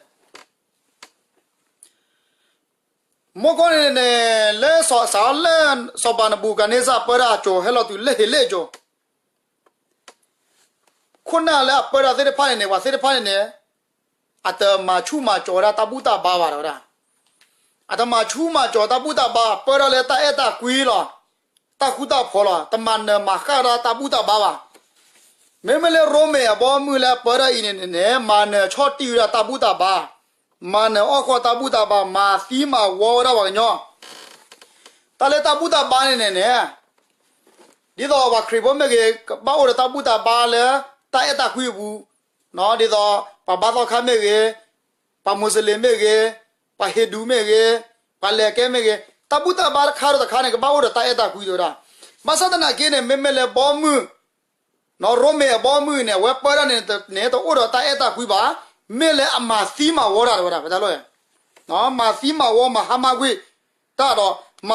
မ့ၢ်ကီၢ်န့ၣ်န့ၣ် လၢစီၤစးလၢ စီၤပၤနဘူၤခၣ်န့စၢ်ပၢတၢ်အစိၤ ဟဲလီၤတုၤလၢဟ့းလ့ၣ်အစိၤ ခိၣ်နၢ်လၢအပၢတၢ်သ့ၣ်တဖၣ်န့ၣ်န့ၣ် ပှၤသ့ၣ်တဖၣ်န့ၣ်န့ၣ် အတမၤဆူၣ်မၤစီၤဝဲဒၣ်တၢ်ဘူၣ်တၢ်ဘါဘၣ် တဲဝဲဒၣ်. အတမၤဆူၣ်မၤစီၤတၢ်ဘူၣ်တၢ်ဘါ ပၢတၢ်လၢတၢ်အဲၣ်တၢ်ကွံလီၤ. တၢ်ဃူတၢ်ဖိးလီၤ. တမၤနၢၤမၤဃၣ်ဒၣ်တၢ်ဘူၣ်တၢ်ဘါဘၣ်. မ့မ့ၢ်လၢရိမ့ၤအဘီမုၢ်လၢအပၢတၢ်အံၤန့ၣ်န့ၣ်န့ၣ် မၤနၢၤဆီၣ်တံၢ်ဝဲဒၣ်တၢ်ဘူၣ်တၢ်ဘါ, မၤနၢၤအီၣ်ဃီတၢ်ဘူၣ်တၢ်ဘါ, မၤသံမၤဝီဝဲဒၣ်ပှၤကညီ တၢ်လၢတၢ်ဘူၣ်တၢ်ဘါန့ၣ်န့ၣ်န့ၣ် ဒ်သိးပှၤခရံာ်ဖိမ့ၢ်ဂ့ၤ ကဘၣ်အိၣ်ဒီးတၢ်ဘူၣ်တၢ်ဘါလၢ တၢ်အဲၣ်တၢ်ကွံအပူၤ, ဒ်သိး ပှၤဘါသီခါမ့ၢ်ဂ့ၤ, ပှၤမူးစလ့ၣ်မ့ၢ်ဂ့ၤ, ပှၤဟ့ၣ်ဒူမ့ၢ်ဂ့ၤ, ပှၤလဲၤကဲမ့ၢ်ဂ့ၤ, တၢ်ဘူၣ်တၢ်ဘါတခါဒီးတခါန့ၣ် ကဘၣ်အိၣ်ဒီးတၢ်အဲၣ်တၢ်ကွံတဲဝဲဒၣ်. ဘၣ်ဆၣ်သနာ်က့န့ၣ် မ့မ့ၢ်လၢဘီမုၢ် နီၢ်ရိမ့ၤအဘီမုၢ်န့ၣ် အဝဲပၢတၢ်န့ၣ်န့ၣ် တအိၣ်ဒီးတၢ်အဲၣ်တၢ်ကွံဘၣ်, မ့ၢ်လၢအမၤသံမၤဝီတၢ်တဲဝဲဒၣ် ပတဲလီၤ, မၤသံမၤဝီမၤဟါမၢ်ကွံာ်တၢ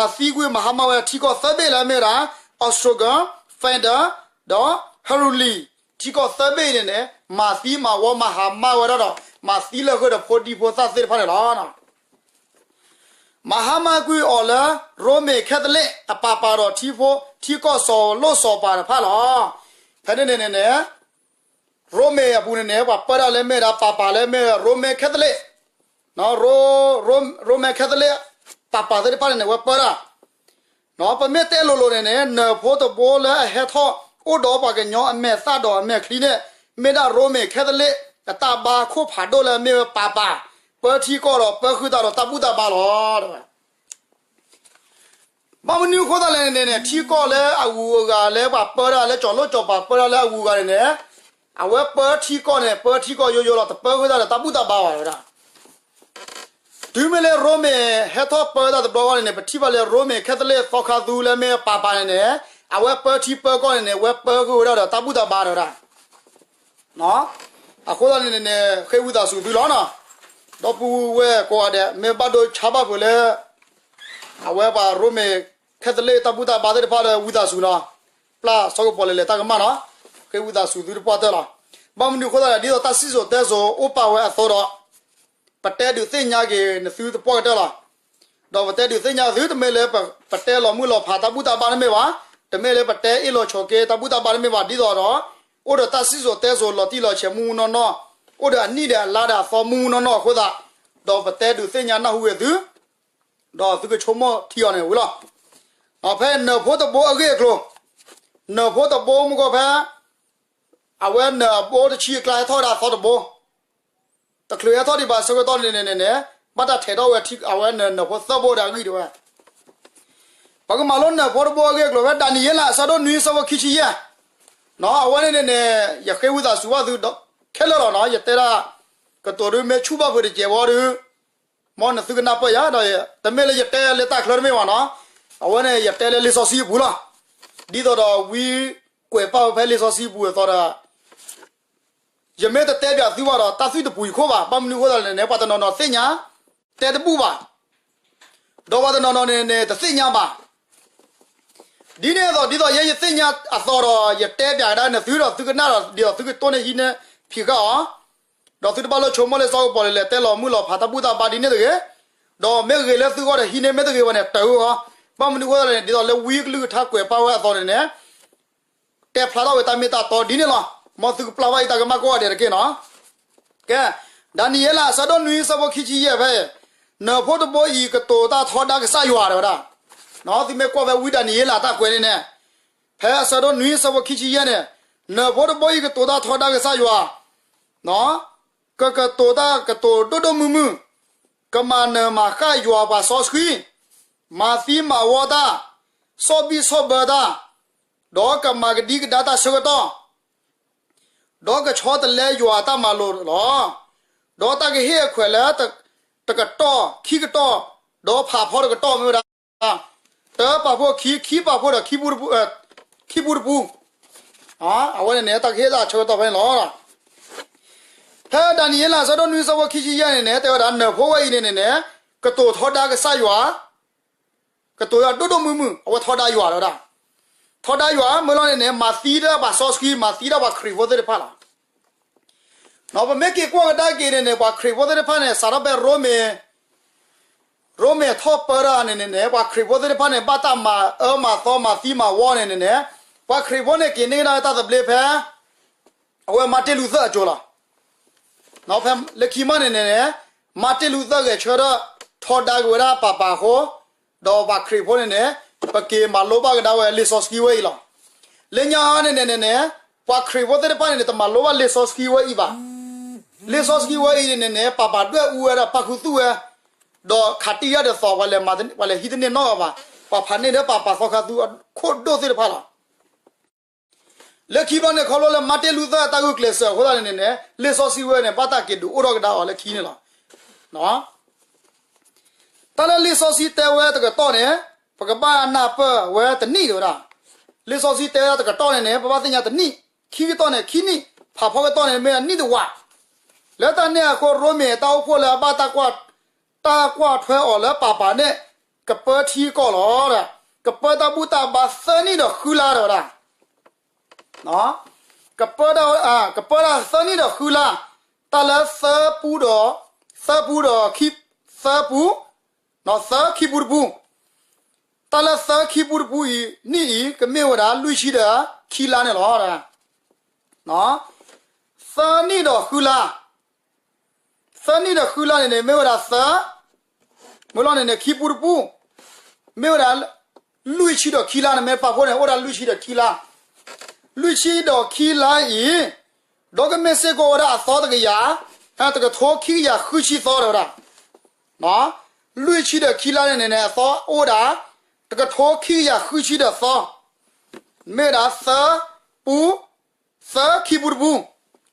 ်ဒီး မၤသံကွံာ်မၤဟါမၢ်ဝဲထံကီၢ်သၢဘ့ၣ်လၢအမ့ၢ်ဝဲဒၣ် Ostrogon, Findon ဒီး Heruli ထံကီၢ်သၢဘ့ၣ်အံၤန့ၣ်န့ၣ် မၤသံမၤဝီမၤဟါမၢ်ဝဲဒၣ်ဒီး မၤသံလၢဃုာ်ဒီးဖိဒံဖိသၣ်သ့ၣ်တဖၣ်န့ၣ်လီၤ. မၤဟါမၢ်ကွံာ်အီၤလၢ ရိမ့ၤခဲသလ့းအပၢ်ပၢ်ဒီးထံဖိ ထံကီၢ်စီၤလိၣ်စီၤပၤတဖၣ်လီၤ. ဖဲန့ၣ်န့ၣ်န့ၣ်န့ၣ် ရိမ့ၤအပူၤန့ၣ်န့ၣ် ပှၤပၢတၢ်လၢမ့ၢ်ဒၣ်ပၢ်ပၢ်လၢမ့ၢ်ရိမ့ၤခဲသလ့း, ရိမ့ၤခဲသလ့း ပၢ်ပၢ်သ့ၣ်တဖၣ်န့ၣ်န့ၣ် ဝဲပၢတၢ် ပမ့ၢ်တဲလိၤလိၤန့ၣ်န့ၣ် နၢၤဖိတဘိလၢအဟဲထီၣ်အိၣ်ဒီးပှၤကညီအမဲာ်သၣ်ဒီးအမဲာ်ချံန့ၣ် မ့ၢ်ဒၣ်ရိမ့ၤခဲသလ့းအတၢ်ဘါခိၣ်ဖးဒိၣ်လၢမ့ၢ်ဝဲပၢ်ပၢ်, ပၢထံကီၢ်ဒီးပၢဃုာ်တၢ်ဒီးတၢ်ဘူၣ်တၢ်ဘါလီၤ. ဘၣ်မနုၤအဃိသတးလဲၣ်န့ၣ်န့ၣ် ထံကီၢ်လၢအဂုၤအဂၤလၢပှၤပၢတၢ်လၢစီၤလိၣ်စီၤပၤပၢတၢ်လၢအဂုၤအဂၤန့ၣ်န့ၣ် အဝဲပၢထံကီၢ်န့ၣ် ပၢထံကီၢ်ယိယိလီၤ တပၢဃုာ်တၢ်ဒီးတၢ်ဘူၣ်တၢ်ဘါဘၣ်ဝဲဒၣ် တုၤမ့ၢ်လၢရိမ့ၤဟဲထီၣ်ပၢတၢ်တဘျီဃီန့ၣ်န့ၣ် ပထံၣ်ဘၣ်လၢရိမ့ၤခဲသလ့းသီခါသူလၢမ့ၢ်ပၢ်ပၢ်န့ၣ်န့ၣ် အဝဲပၢထံပၢကီၢ်န့ၣ်န့ၣ် အဝဲပၢဃုာ်ဝဲဒၣ်ဒီးတၢ်ဘူၣ်တၢ်ဘါဒီးဝဲဒၣ် အဃိသတးန့ၣ်န့ၣ် ဃ့ဝံသးစူၤသုလီၤနီၤ, ဒီပုၢ်ဝဲၢ်ကိးဂၤဒဲး မ့ၢ်ဘၣ်ဒိဆါဘၣ်ဖုးလၢ အဝဲပှၤရိမ့ၤခဲသလ့းတၢ်ဘူၣ်တၢ်ဘါသ့ၣ်တဖၣ်ဒီးဝံသးစူၤနီၤ, ပျၢ်စီၤကပီၤလဲၤလဲၤတၢ်ကမၣ်နီၤ, ဃ့ဝံသးစူၤသုတပှၢ်တၢၢ်လီၤ. ဘၣ်မနုၤအဃိသတးလဲၣ် ဒ်သိးတၢ်စံၣ်စိၤတဲစိၤအိၣ်ပာ်ဝဲအသိးဒီး ပတဲဒုးသ့ၣ်ညါက့ၤနသုတပှၢ်ကတၢၢ်လီၤ. ဒီးပတဲဒုးသ့ၣ်ညါသု တမ့ၢ်လၢပ ပတဲလီၤမုၢ်လီၤဖးတၢ်ဘူၣ်တၢ်ဘါတမ့ၢ်ဘၣ်, တမ့ၢ်လၢပတဲအ့ၣ်လိာ်ဆိးက့တၢ်ဘူၣ်တၢ်ဘါတမ့ၢ်ဘၣ် ဒ်သိးဒီး အိၣ်ဒီးတၢ်စံၣ်စိၤတဲစိၤလီၤတံၢ်လီၤဆဲးမုၢ်မုၢ်နီၢ်နီၢ်, အိၣ်ဒီးအနံၣ်ဒီးအလါဒီးအသီမုၢ်မုၢ်နီၢ်နီၢ်အဃိသတး, ဒီးပတဲဒုးသ့ၣ်ညါနၢ်ဟူဝဲသု, ဒီးသုကဆိကမိၣ်ထံအီၤန့ၣ်ဝံၤလီၤ. ဖဲနၢၤဖိတဘိအဂ့ၢ်အကျိၤ, နၢၤဖိတဘိမ့ၢ်ကီၢ်ဖဲ အဝဲနၢၤအဘိတဆံအကျါဟဲထီၣ်ဝဲဒၣ်အသီတဘိ, တချုးဟဲထီၣ်ဒံးဘၣ်ဆၢကတီၢ်န့ၣ်န့ၣ်န့ၣ်န့ၣ် ဘၣ်တၢ်ထဲးထီၣ်ဝဲထံ အဝဲနၢၤနၢၤဖိသၢဘိဒီးအဂံၢ်တဲဝဲ ပကမၤလိနၢၤဖိတဘိအဂ့ၢ်အကျိၤဖဲဒၤနံးယ့လးအဆၢဒိၣ်နွံအဆၢဖိခံဆံယဲၢ်, အဝဲန့ၣ်န့ၣ်န့ၣ် ယဃ့ဝံသးစူၤဘၣ်သုခဲလၢာ်လီၤနီၤ, ယတဲဒၣ် ကတိၤဒုးမ့ၢ်ဆူၣ်ဘၣ်ဖုးတစဲးဝီဒုး, မ်နသုကနၢ်ပၢၢ်ယၤဒီး တမ့ၢ်လၢယတဲလၢတၢ်ချၢတမ့ၢ်ဘၣ်နီၤ, အဝဲန့ၣ် ယတဲလၢလံာ်စီဆှံအပူၤလီၤ. ဒ်သိးဒီးဝံကွဲးပာ်ဝဲဖဲလံာ်စီဆှံအပူၤအသိးဒီး ယမ့ၢ်တတဲပၠးသုဘၣ်ဒီး တၢ်သွံၣ်တပူၤယခိၣ်ဘၣ်. ဘၣ်မနုၤအဃိသတးလဲၣ်န့ၣ် ပှၤတနီၤနီၤသ့ၣ်ညါ တဲတဘူၣ်ဘၣ်, ဒီးပှၤတနီၤနီၤန့ၣ်န့ၣ် တသ့ၣ်ညါဘၣ်. ဒ်န့ၣ်အသိး ဒ်သိးယဲယသ့ၣ်ညါအသိးဒီး ယတဲပၠးကဒါနသုဒီး သုကနၣ်ဒီး ဒ်သိးသုကတိၢ်န့ၢ်ဟံးန့ၢ်ဖံးဃာ်အီၤ, ဒီးသုတဘၣ်လိၣ်ဆိကမိၣ်လၢစီၤကပီၤလဲၤလဲၤ တဲလီၤမုၢ်လီၤဖးတၢ်ဘူၣ်တၢ်ဘါဒ်န့ၣ်တဂ့ၤ, ဒီးမ့ၢ်ဂ့ၤလၢသုဂီၢ်ဒီး ဟံးန့ၢ်မ့ၢ်တဂ့ၤဘၣ်န့ၣ် တၢ်အုၣ်အီၤ, ဘၣ်မနုၤအဃိသတးလဲၣ်န့ၣ် ဒ်သိးလၢဝံကလုၢ်ကထါကွဲးပာ်ဝဲအသိးန့ၣ်န့ၣ် တဲဖျါထီၣ်ဝဲတၢ်မ့ၢ်တၢ်တီဒ်န့ၣ်လီၤ. မ်သုကပျၢ်ဘၣ်ယတၢ်ကမၣ်ကိးဂၤဒဲးတက့ၢ်နီၤ. ကဲ, ဒၤနံးယ့လးအဆၢဒိၣ်နွံအဆၢဖိခံဆံယဲၢ်ဖဲအံၤ, နၢၤဖိတဘိအံၤ ကတိၤတၢ်ထီဒါကစၢ်ယွၤတဲဝဲဒၣ်. သုမ့ၢ်ကွၢ်ဖဲဝံဒၤနံးယ့လးအတၢ်ကွဲးန့ၣ်န့ၣ်, ဖဲအဆၢဒိၣ်နွံအဆၢဖိခံဆံယဲၢ်န့ၣ်, နၢၤဖိတဘိအံၤ ကတိၤတၢ်ထီဒါကစၢ်ယွၤ ကကတိၤတၢ်ကတိၤဒိၣ်ဒိၣ်မုၢ်မုၢ်, ကမၤနၢၤမၤဃၣ်ယွၤပှၤစီဆှံ, မၤသံမၤဝီတၢ်, ဆီၣ်ဘံၣ်ဆီၣ်ဘၢတၢ်, ဒီးကမၤကဒံကဒါတၢ်ဆၢကတီၢ်, ဒီးကဆီတလဲယွၤအတၢ်မၤလိာ်လီၤ. ဒီးတၢ်ကဟ့ၣ်အခွဲးလၢ တကတီၢ်ခံကတီၢ်, ဒီးဖးဖီတကတီၢ်မ့ၢ်ဝဲဒၣ် တၢပာ်ဖှိၣ်ခံ, ခံပာ်ဖှိၣ်ဒီး ခံပူတပူ, ခံပူတပူ, အဝဲန့ၣ်န့ၣ် တၢ်ကဟ့ၣ်တၢ်ဆၢကတီၢ်ဖဲန့ၣ်လီၤ. ဖဲဒၤနံးယ့လးအဆၢဒိၣ်နွံအဆၢဖိခံဆံယဲၢ်န့ၣ်န့ၣ် တဲဝဲဒၣ် နၢၤဖိဝဲအံၤန့ၣ်န့ၣ်န့ၣ် ကတိၤထီဒါကစၢ်ယွၤ, ကတိၤယွၤဒိၣ်ဒိၣ်မုၢ်မုၢ်, အဝဲထီဒါယွၤလီၤဒၣ်. ထီဒါယွၤမ့ၢ်လီၤန့ၣ်န့ၣ် မၤသံဒၣ်ပှၤစီဆှံ, မၤသံဒၣ်ပှၤခရံာ်ဖိသ့ၣ်တဖၣ်လီၤ. ပမ့ၢ်က့ၤကွၢ်ကဒါက့ၤန့ၣ်န့ၣ် ပှၤခရံာ်ဖိသ့ၣ်တဖၣ်န့ၣ် စးထီၣ်ဖဲရိမ့ၤ, ရိမ့ၤထီၣ်ပၢတၢ်န့ၣ်န့ၣ်န့ၣ် ပှၤခရံာ်ဖိသ့ၣ်တဖၣ်န့ၣ် ဘၣ်တၢ်မၤအၢမၤသီမၤသံမၤဝီန့ၣ်န့ၣ်န့ၣ် ပှၤခရံာ်ဖိန့ၣ် က့ၤန့ၢ်ကဒါတၢ်သဘျ့ဖဲ အဝဲမါတ့ၢ်လူၤသၣ်အစိၤလီၤ. ဖဲလၢခံမးန့ၣ်န့ၣ်န့ၣ် မါတ့ၢ်လူၤသၣ်ဂဲၤဆၢထၢၣ်ထီဒါက့ၤဝဲဒၣ်ပၢ်ပၢ်အဃိ, ဒီးပှၤခရံာ်ဖိန့ၣ်န့ၣ် ပက့ၤမၤလိဘၣ်ကဒါဝဲလံာ်စီဆှံဝဲအံၤလီၤ. လၢညါန့ၣ်န့ၣ်န့ၣ်န့ၣ် ပှၤခရံာ်ဖိသ့ၣ်တဖၣ်န့ၣ်န့ၣ် တမၤလိဘၣ်လံာ်စီဆှံဝဲအံၤဘၣ်. လံာ်စီဆှံဝဲအံၤန့ၣ်န့ၣ်န့ၣ် ပၢ်ပၢ်ဒွဲၣ်အူဝဲဒီးပာ်ခူသူၣ်ဝဲ, ဒီးခးတံၢ်ယၢ်ဒ်သိး ပှၤလဲၤဟံးတန့ၢ်နီတဂၤဘၣ်. ပှၤဖးန့ၢ်ဒီးပၢ်ပၢ်သီခါသူအခိၣ်ဒိၣ်သ့ၣ်တဖၣ်လီၤ. လၢခံဘျီန့ၣ် ခီဖျိလၢမါတ့ၢ်လူၤသၣ်အတၢ်ဂုာ်ကျဲးစၢးအဃိသတးန့ၣ်န့ၣ်န့ၣ် လံာ်စီဆှံဝဲန့ၣ် ဘၣ်တၢ်က့ၤဒုးအိၣ်ထီၣ်ကဒါအီၤလၢခံန့ၣ်လီၤ. တၢ်လၢလံာ်စီဆှံတဲဝဲတကတီၢ်န့ၣ် ပကဘၣ်နၢ်ပၢၢ်ဝဲတနံၣ်တဝဲဒၣ်. လံာ်စီဆှံတဲဝဲတကတီၢ်န့ၣ်န့ၣ် ပဘၣ်သ့ၣ်ညါတနံၣ်, ခံကတီၢ်န့ၣ် ခံနံၣ်, ဖးဖီကတီၢ်န့ၣ် မ့ၢ်ဒၣ်နံၣ်တဝး. လၢတၢ်န့ၣ်အဃိ ရိမ့ၤတၢ်အိၣ်ဖှိၣ်လၢအဘၣ်တၢ်ကွၢ်ထွဲအီၤလၢပၤပၤန့ၣ် ကပၢထံကီၢ်လီၤ. ကပၢတၢ်ဘူၣ်တၢ်ဘါသၢနံၣ်ဒီးဃုလါတဝဲဒၣ်. ကပၢတၢ်, ကပၢတၢ်သၢနံၣ်ဒီးဃုလါ, တၢ်လၢသၢပူဒီး, သၢပူဒီးခံ, သၢပူ, သၢခံပူတပူ, တၢ်လၢသၢခံပူတပူအံၤ နံၣ်အံၤ ကမ့ၢ်ဝဲဒၣ်လွံၢ်ဆံဒီးခံလါန့ၣ်လီၤ. သၢနံၣ်ဒီးဃုလါ, သၢနံၣ်ဒီးဃုလါန့ၣ်န့ၣ် မ့ၢ်ဝဲဒၣ်သၢ, မ့ၢ်လီၤန့ၣ်န့ၣ် ခံပူတပူ, မ့ၢ်ဝဲဒၣ် လွံၢ်ဆံဒီးခံလါန့ၣ် မ့ၢ်ပာ်ဖှိၣ်န့ၣ် အိၣ်ဝဲဒၣ်လွံၢ်ဆံဒီးခံလါ, လွံၢ်ဆံဒီးခံလါအံၤ, ဒီးကမ့ၢ်စ့ၢ်ကီးဝဲဒၣ်အသီတကယၤ, တကထိခံကယၤဃုဆံသီတဝဲဒၣ်. လွံၢ်ဆံဒီးခံလါန့ၣ်န့ၣ်န့ၣ် အသီအိၣ်ဝဲဒၣ် တကထိခံကယၤဃုဆံဒီးသီ, မ့ၢ်ဝဲဒၣ်သၢပူ, သၢခံပူတပူ,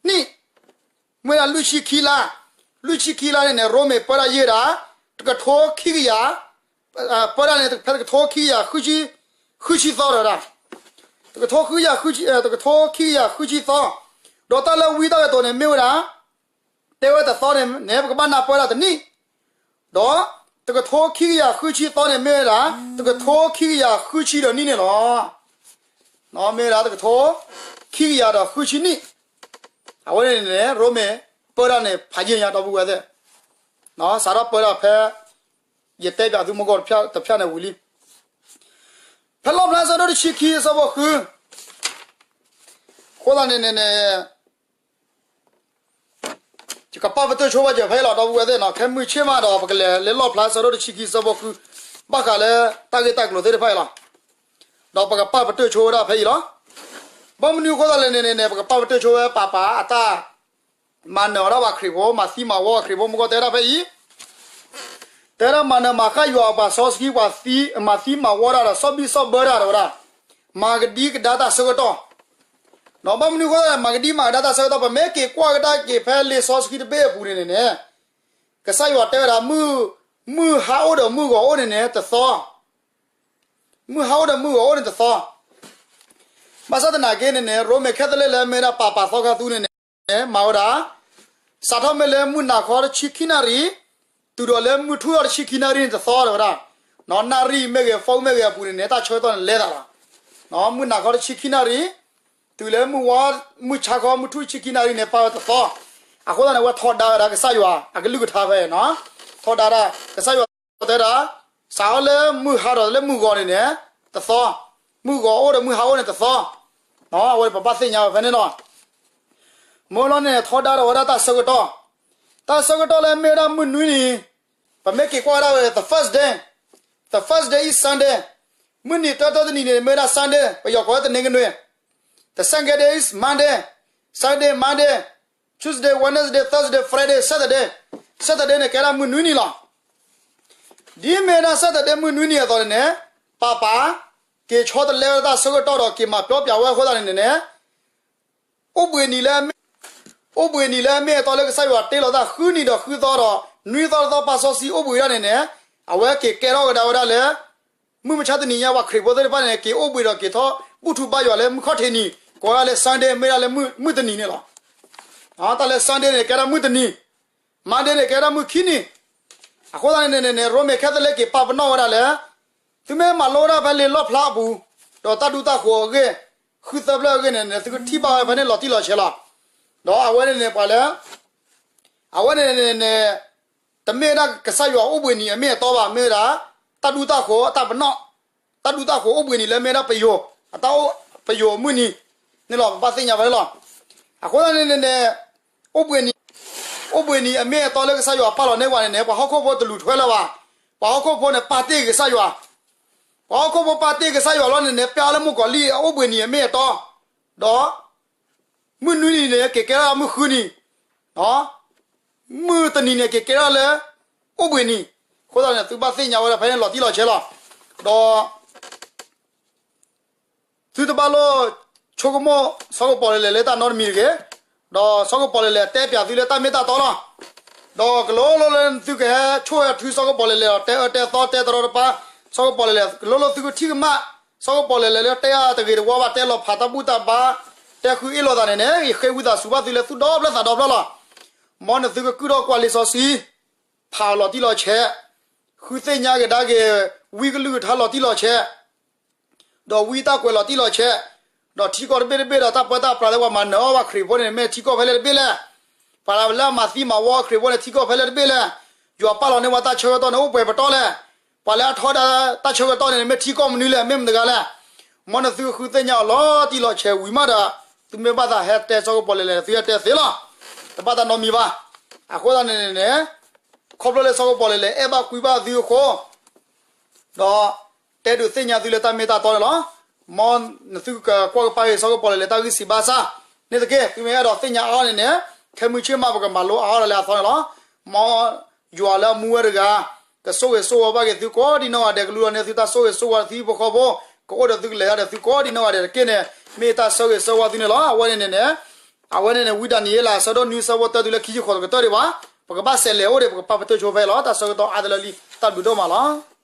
နံၣ်, မ့ၢ်ဝဲဒၣ်လွံၢ်ဆံခံလါ, လွံၢ်ဆံခံလါန့ၣ်န့ၣ် ရိမ့ၤပၢတၢ်ယဲၢ်ဒၣ် တကထိခံကယၤ, ပၢတၢ်န့ၣ် ဖဲတကထိခံကယၤဃုဆံသီတဝဲဒၣ်, တကထိခံကယၤဃုဆံ, တကထိခံကယၤဃုဆံသီ, ဒီးတၢ်လၢဝံတၢ်ကတိၤန့ၣ် မ့ၢ်ဝဲဒၣ် တဲဝဲတသီန့ၣ်န့ၣ် ပကဘၣ်နၢ်ပၢၢ်ဒၣ်တနံၣ်, ဒီးတကထိခံကယၤဃုဆံသီန့ၣ် မ့ၢ်ဝဲဒၣ် တကထိခံကယၤဃုဆံဒီးနံၣ်န့ၣ်လီၤ. မ့ၢ်ဝဲဒၣ်တကထိခံကယၤဒီးဃုဆံနံၣ်, အဝဲန့ၣ်န့ၣ် ရိမ့ၤပၢတၢ်န့ၣ် ဖးယံာ်ညါဒီပုၢ်ဝဲၢ်သ့ၣ်, စးထီၣ်ပၢတၢ်ဖဲ ယတဲပၠးသုမုၢ်ဂီၤတဖၣ်န့ၣ်ဝံၤလံ. ဖဲလီၣ်ဖျါဆၢဒိၣ်တဆံခံအဆၢဖိဃု, အဃိသတးန့ၣ်န့ၣ်န့ၣ် ယကပာ်ပတုာ်ဆိဝဲယဖဲအံၤလီၤ ဒီပုၢ်ဝဲၢ်သ့ၣ်နီၤ, ခဲမုၢ်ဆ့ၣ်မးဒီး ပကလဲၤလၢလီၣ်ဖျါဆၢဒိၣ်တဆံခံအဆၢဖိဃု, ဘၣ်ဃးလၢတၢ်ဂ့ၢ်တၢ်ကျိၤသ့ၣ်တဖၣ်အံၤလီၤ. ဒီးပကပာ်ပတုာ်ဆိဝဲဒၣ်ဖဲအံၤလီၤ. ဘၣ်မနုၤအဃိသတးလဲၣ်န့ၣ်န့ၣ် ပကပာ်ပတုာ်ဆိဝဲပၤပၤအတၢ် မၤနၢၤအီၤဒၣ်ပှၤခရံာ်ဖိ, မၤသံမၤဝီပှၤခရံာ်ဖိ, မုၢ်ကီၢ်တဲဒၣ်ဖဲအံၤ, တဲဒၣ်မၤနၢၤမၤဃၣ်ယွၤအပှၤစီဆှံ, ပှၤသံ, မၤသံမၤဝီတၢ်ဒီး စီၣ်ဘံၣ်စီၣ်ဘၢတၢ်ဒီးဝဲဒၣ်, မၤကဒံကဒါတၢ်ဆၢကတီၢ်. ဒီးဘၣ်မနုၤအဃိ မၤကဒံမၤကဒါတၢ်ဆၢကတီၢ်, ပမ့ၢ်က့ၤကွၢ်ကဒါက့ၤဖဲလံာ်စီဆှံတဘ့ၣ်အပူၤန့ၣ်န့ၣ်န့ၣ်, ကစၢ်ယွၤတဲဝဲဒၣ် မုၢ်ဟါအိၣ်ဒီးမုၢ်ဂီၤအိၣ်န့ၣ်န့ၣ်တသီ, မုၢ်ဟါအိၣ်ဒီးမုၢ်ဂီၤအိၣ်န့ၣ်တသီ. ဘၣ်ဆၣ်သနာ်က့န့ၣ်န့ၣ် ရိမ့ၤခဲသလ့ၣ်လၢမ့ၢ်ဝဲဒၣ်ပၤပၤသီခါသူန့ၣ်န့ၣ် မၤဝဲဒၣ် စးထီၣ်မ့ၢ်လၢမုၢ်နၤခီတဆံခံနၣ်ရံၣ်, တုၤဒီးလၢမုၢ်ထူၣ်ထီၣ်တဆံခံနၣ်ရံၣ်န့ၣ်တသီတဝဲဒၣ်, နၣ်ရံၣ်မ့ၢ်ဂ့ၤ ဖီမ့ၢ်ဂ့ၤအပူၤန့ၣ်န့ၣ် တၢ်ဆၢကတီၢ်န့ၣ်လဲၤသးလီၤ. မုၢ်နၤခီတဆံခံနၣ်ရံၣ်, တုၤလၢမုၢ်ဝါ, မုၢ်ဆါခီ မုၢ်ထူၣ်တဆံခံနၣ်ရံၣ်န့ၣ် ပာ်ဝဲတသီ. အဃိသတးန့ၣ် အဝဲထီဒါဝဲဒၣ်ကစၢ်ယွၤအကလုၢ်ကထါဖဲအံၤ, ထီဒါဒၣ် ကစၢ်ယွၤတဲဒၣ်, စးထီၣ်လၢမုၢ်ဟါဒီးလၢမုၢ်ဂီၤန့ၣ်န့ၣ် တသီ, မုၢ်ဂီၤအိၣ်ဒီးမုၢ်ဟါအိၣ်န့ၣ်တသီ. အဝဲပဘၣ်သ့ၣ်ညါဝဲဖဲန့ၣ်လီၤ. မ့ၢ်လီၤန့ၣ် ထီဒါဒီးဝဲဒၣ်တၢ်ဆၢကတီၢ်, တၢ်ဆၢကတီၢ်လၢမ့ၢ်ဝဲဒၣ်မုၢ်နွံနံၤ, ပမ့ၢ်က့ၤကွၢ်ဝဲဒၣ်ဝဲ the first day, the first day is Sunday, မုၢ်နံၤတၢတၢတနံၤန့ၣ် မ့ၢ်ဝဲဒၣ် Sunday, ပယီၤကိးဝဲ တနင်္ဂနွေ, the second day is Monday, Sunday, Monday, Tuesday, Wednesday, Thursday, Friday, Saturday, Saturday န့ၣ် ကဲဒၣ်မုၢ်နွံနံၤလီၤ. ဒ်မ့ၢ်ဝဲဒၣ် Saturday မုၢ်နွံနံၤအသိးန့ၣ်န့ၣ်, ပၤပၤ က့ၤဆီတလဲဝဲဒၣ်တၢ်ဆၢကတီၢ်ဒီးက့ၤမၤပျီပျးဝဲအဃိသတးန့ၣ်န့ၣ်န့ၣ်, အိၣ်ဘှံးနံၤလၢ, အိၣ်ဘှံးနံၤလၢအမ့ၢ်အတီလၢကစၢ်ယွၤတ့လီၤတၢ်ဃုနံၤဒီးဃုသီဒီး နွံသီတသီပာ်စီဆှံအိၣ်ဘှံးဒၣ်န့ၣ်န့ၣ်, အဝဲက့ၤကဲထီၣ်ကဒါဝဲဒၣ်လၢ မုၢ်မဆါတနံၤညါပှၤခရံာ်ဖိသ့ၣ်တဖၣ်န့ၣ် က့ၤအိၣ်ဘှံးဒီးက့ၤထီၣ်ဘူၣ်ထီၣ်ဘါယွၤလၢမုၢ်ခီၣ်ထံးနံၤ, ကိးဝဲဒၣ်လၢ Sunday မ့ၢ်ဒၣ်လၢမုၢ်တနံၤန့ၣ်လီၤ. တၢ်လၢ Sunday န့ၣ် ကဲဒၣ်မုၢ်တနံၤ, Monday န့ၣ် ကဲဒၣ်မုၢ်ခံနံၤ. အဃိသတးန့ၣ်န့ၣ်န့ၣ် ရိမ့ၤခဲသလ့ၣ်က့ၤပာ်ပနီၣ်ဝဲဒၣ်လၢ သုမ့ၢ်မၤလိဝဲဒၣ်ဖဲလံာ်လီၣ်ဖျါအပူၤ, ဒီးတၢ်ဒူတၢ်ဃိးအဂ့ၢ်, ဃုသၢဖျၢၣ်အဂ့ၢ်န့ၣ်န့ၣ် သုကထံၣ်ဘၣ်ဝဲဖဲန့ၣ်လီၤတံၢ်လီၤဆဲးလီၤ. ဒီးအဝဲန့ၣ်န့ၣ် ပှၤလၢ အဝဲန့ၣ်န့ၣ်န့ၣ် တမ့ၢ်ဝဲဒၣ်ကစၢ်ယွၤအိၣ်ဘှံးနံၤအမ့ၢ်အတီဘၣ်, မ့ၢ်ဝဲဒၣ် တၢ်ဒူတၢ်ဃိးအတၢ်ပနီၣ်, တၢ်ဒူတၢ်ဃိးအိၣ်ဘှံးနံၤလၢမ့ၢ်ဝဲဒၣ်ပယိၤ, အတၢ်အိၣ်ပယိၤအမုၢ်နံၤန့ၣ်လီၤ, ပဘၣ်သ့ၣ်ညါဝဲန့ၣ်လီၤ. အဃိသတးန့ၣ်န့ၣ်န့ၣ် အိၣ်ဘှံးနံၤ, အိၣ်ဘှံးနံၤအမ့ၢ်အတီလၢကစၢ်ယွၤပာ်လီၤန့ၢ်ပှၤန့ၣ်န့ၣ် ပှၤဟီၣ်ခိၣ်ဖိတလူၤထွဲလၢၤဘၣ်, ပှၤဟီၣ်ခိၣ်ဖိန့ၣ်ပာ်တ့ၢ်ကစၢ်ယွၤ, ပှၤဟီၣ်ခိၣ်ဖိပာ်တ့ၢ်ကစၢ်ယွၤလီၤန့ၣ်န့ၣ် ပျၢ်လၢမုၣ်ကီၤလံၢ်အအိၣ်ဘှံးနံၤအမ့ၢ်အတီ, ဒီး မုၢ်နွံနံၤန့ၣ် က့ၤကဲထီၣ်မုၢ်ဃုနံၤ, မုၢ်တနံၤန့ၣ် က့ၤကဲထီၣ်လၢ အိၣ်ဘှံးနံၤ, အဃိသတးန့ၣ် သုဘၣ်သ့ၣ်ညါဝဲဒၣ်ဖဲန့ၣ်လီၤတံၢ်လီၤဆဲးလီၤ. ဒီး သုတဘၣ်လိၣ်ဆိကမိၣ် စီၤကပီၤလဲၤလဲၤလၢတၢ်နီတမံၤတဂ့ၤ, ဒီးစီၤကပီၤလဲၤလဲၤတဲပၠးသုလၢတၢ်မ့ၢ်တၢ်တီလီၤ. ဒီးကလိၤလိၤလၢနသုကဟဲဆိၣ်ဟဲထု စီၤကပီၤလဲၣ်လဲၣ်ဒီး တဲအၢတဲသီတဲတရီတပါ, စီၤကပီၤလဲၣ်လဲၣ် ကလိၤလိၤသုကထံၣ်ကမၣ်, စီၤကပီၤလဲၣ်လဲၣ်လၢတဲအါတဂ့ၤတဝါဘၣ် တဲလီၤဖးတၢ်ဘူၣ်တၢ်ဘါ, တဲဃုအ့ၣ်လိာ်သးန့ၣ်န့ၣ် ယဃ့ဝံသးစူၤဘၣ်သုလၢသူၣ်ဒီဖျၢၣ်သးဒီဖျၢၣ်လီၤ. မ်နသုကကုၢ်ထီၣ်ကွၢ်လံာ်စီဆှံ ဖးလီၤတံၢ်လီၤဆဲး, ဃုသ့ၣ်ညါကဒါက့ၤ ဝံကလုၢ်ကထါလီၤတံၢ်လီၤဆဲး, ဒီးဝံတၢ်ကွဲးလီၤတံၢ်လီၤဆဲး, ဒီးထံကီၢ်တဘ့ၣ်တဘ့ၣ်ဒီးတၢ်ပၢတၢ်ပြးလၢပှၤမၤနၢၤအီၣ်ဘၣ်ခရံာ်ဖိန့ၣ် မ့ၢ်ထံကီၢ်ဖဲလဲၣ်တဘ့ၣ်လဲၣ်. ပှၤလၢအမၤသံမၤဝီခရံာ်ဖိန့ၣ် ထံကီၢ်ဖဲလဲၣ်တဘ့ၣ်လဲၣ်. ယွၤပာ်လီၤန့ၢ်ဝဲတၢ်ဆၢကတီၢ်န့ၣ် အိၣ်ပှဲၤပတီၢ်လဲၣ်. ပှၤလၢအထီဒါတၢ်ဆၢကတီၢ်န့ၣ် မ့ၢ်ထံကီၢ်မနုၤလဲၣ် မ့ၢ်မတဂၤလဲၣ်. မ်နသုဃုသ့ၣ်ညါအီၤလီၤတံၢ်လီၤဆဲးဝံၤမးဒီး သုမ့ၢ်ဘၣ်သးဟဲတဲစီၤကပီၤလဲၣ်လဲၣ် သုဟဲတဲသ့လီၤ. တဘၣ်တၢ်နီတမံၤဘၣ်. အဃိသတးန့ၣ်န့ၣ် ခီဖျိလၢစီၤကပီၤလဲၣ်လဲၣ် အဲၣ်ဘၣ်ကွံဘၣ်သုအဃိ ဒီးတဲဒုးသ့ၣ်ညါသုလၢတၢ်မ့ၢ်တၢ်တီန့ၣ်လီၤ. မ်နသုကကွၢ်ကပၤဂ့ၤ စီၤကပီၤလဲၣ်လဲၣ် တၢ်ဂံၢ်စံးဘါစၢ်, န့ၣ်တက့ၢ်. သုမ့ၢ်အဲၣ်ဒိးသ့ၣ်ညါအါအါန့ၣ်န့ၣ် ခဲမုၢ်ဆ့ၣ်မး ပကမၤလိအါအါဒီးလၢအသီန့ၣ်လီၤ. မ်ယွၤလၢအမူဝဲတဂၤ ကဆိၣ်ဂ့ၤဆိၣ်ဝါဘၣ်က့ၤသုကိးဒံနီၢ်ဂၤဒဲး ကလူလီၤန့ၢ်သုတၢ်ဆိၣ်ဂ့ၤဆိၣ်ဝါ တသံဖိဃီဖိ ကအိၣ်ဒီးသုကလဲၤတၢ်ဒီးသုကိးဒံနီၢ်ဂၤဒဲးတက့ၢ်န့ၣ် မ့ၢ်တၢ်ဆၢဂ့ၤဆၢဝါသုန့ၣ်လီၤ. အဝဲန့ၣ်န့ၣ်န့ၣ် အဝဲန့ၣ်န့ၣ် ဝံဒၤနံးယ့လး အဆၢဒိၣ်နွံ ဆၢဖိတၢတုၤလၢခံဆံဃိး တကတၢၢ်ဒံးဘၣ်. ပကဘၣ်စဲးလဲၤအိၣ်ဒံး ပကပာ်ပတုာ်ဆိဖဲအံၤလီၤ. တၢ်ဆၢကတီၢ်အါတလၢလံ တၢ်ဘျုးဒိၣ်မးလီၤ.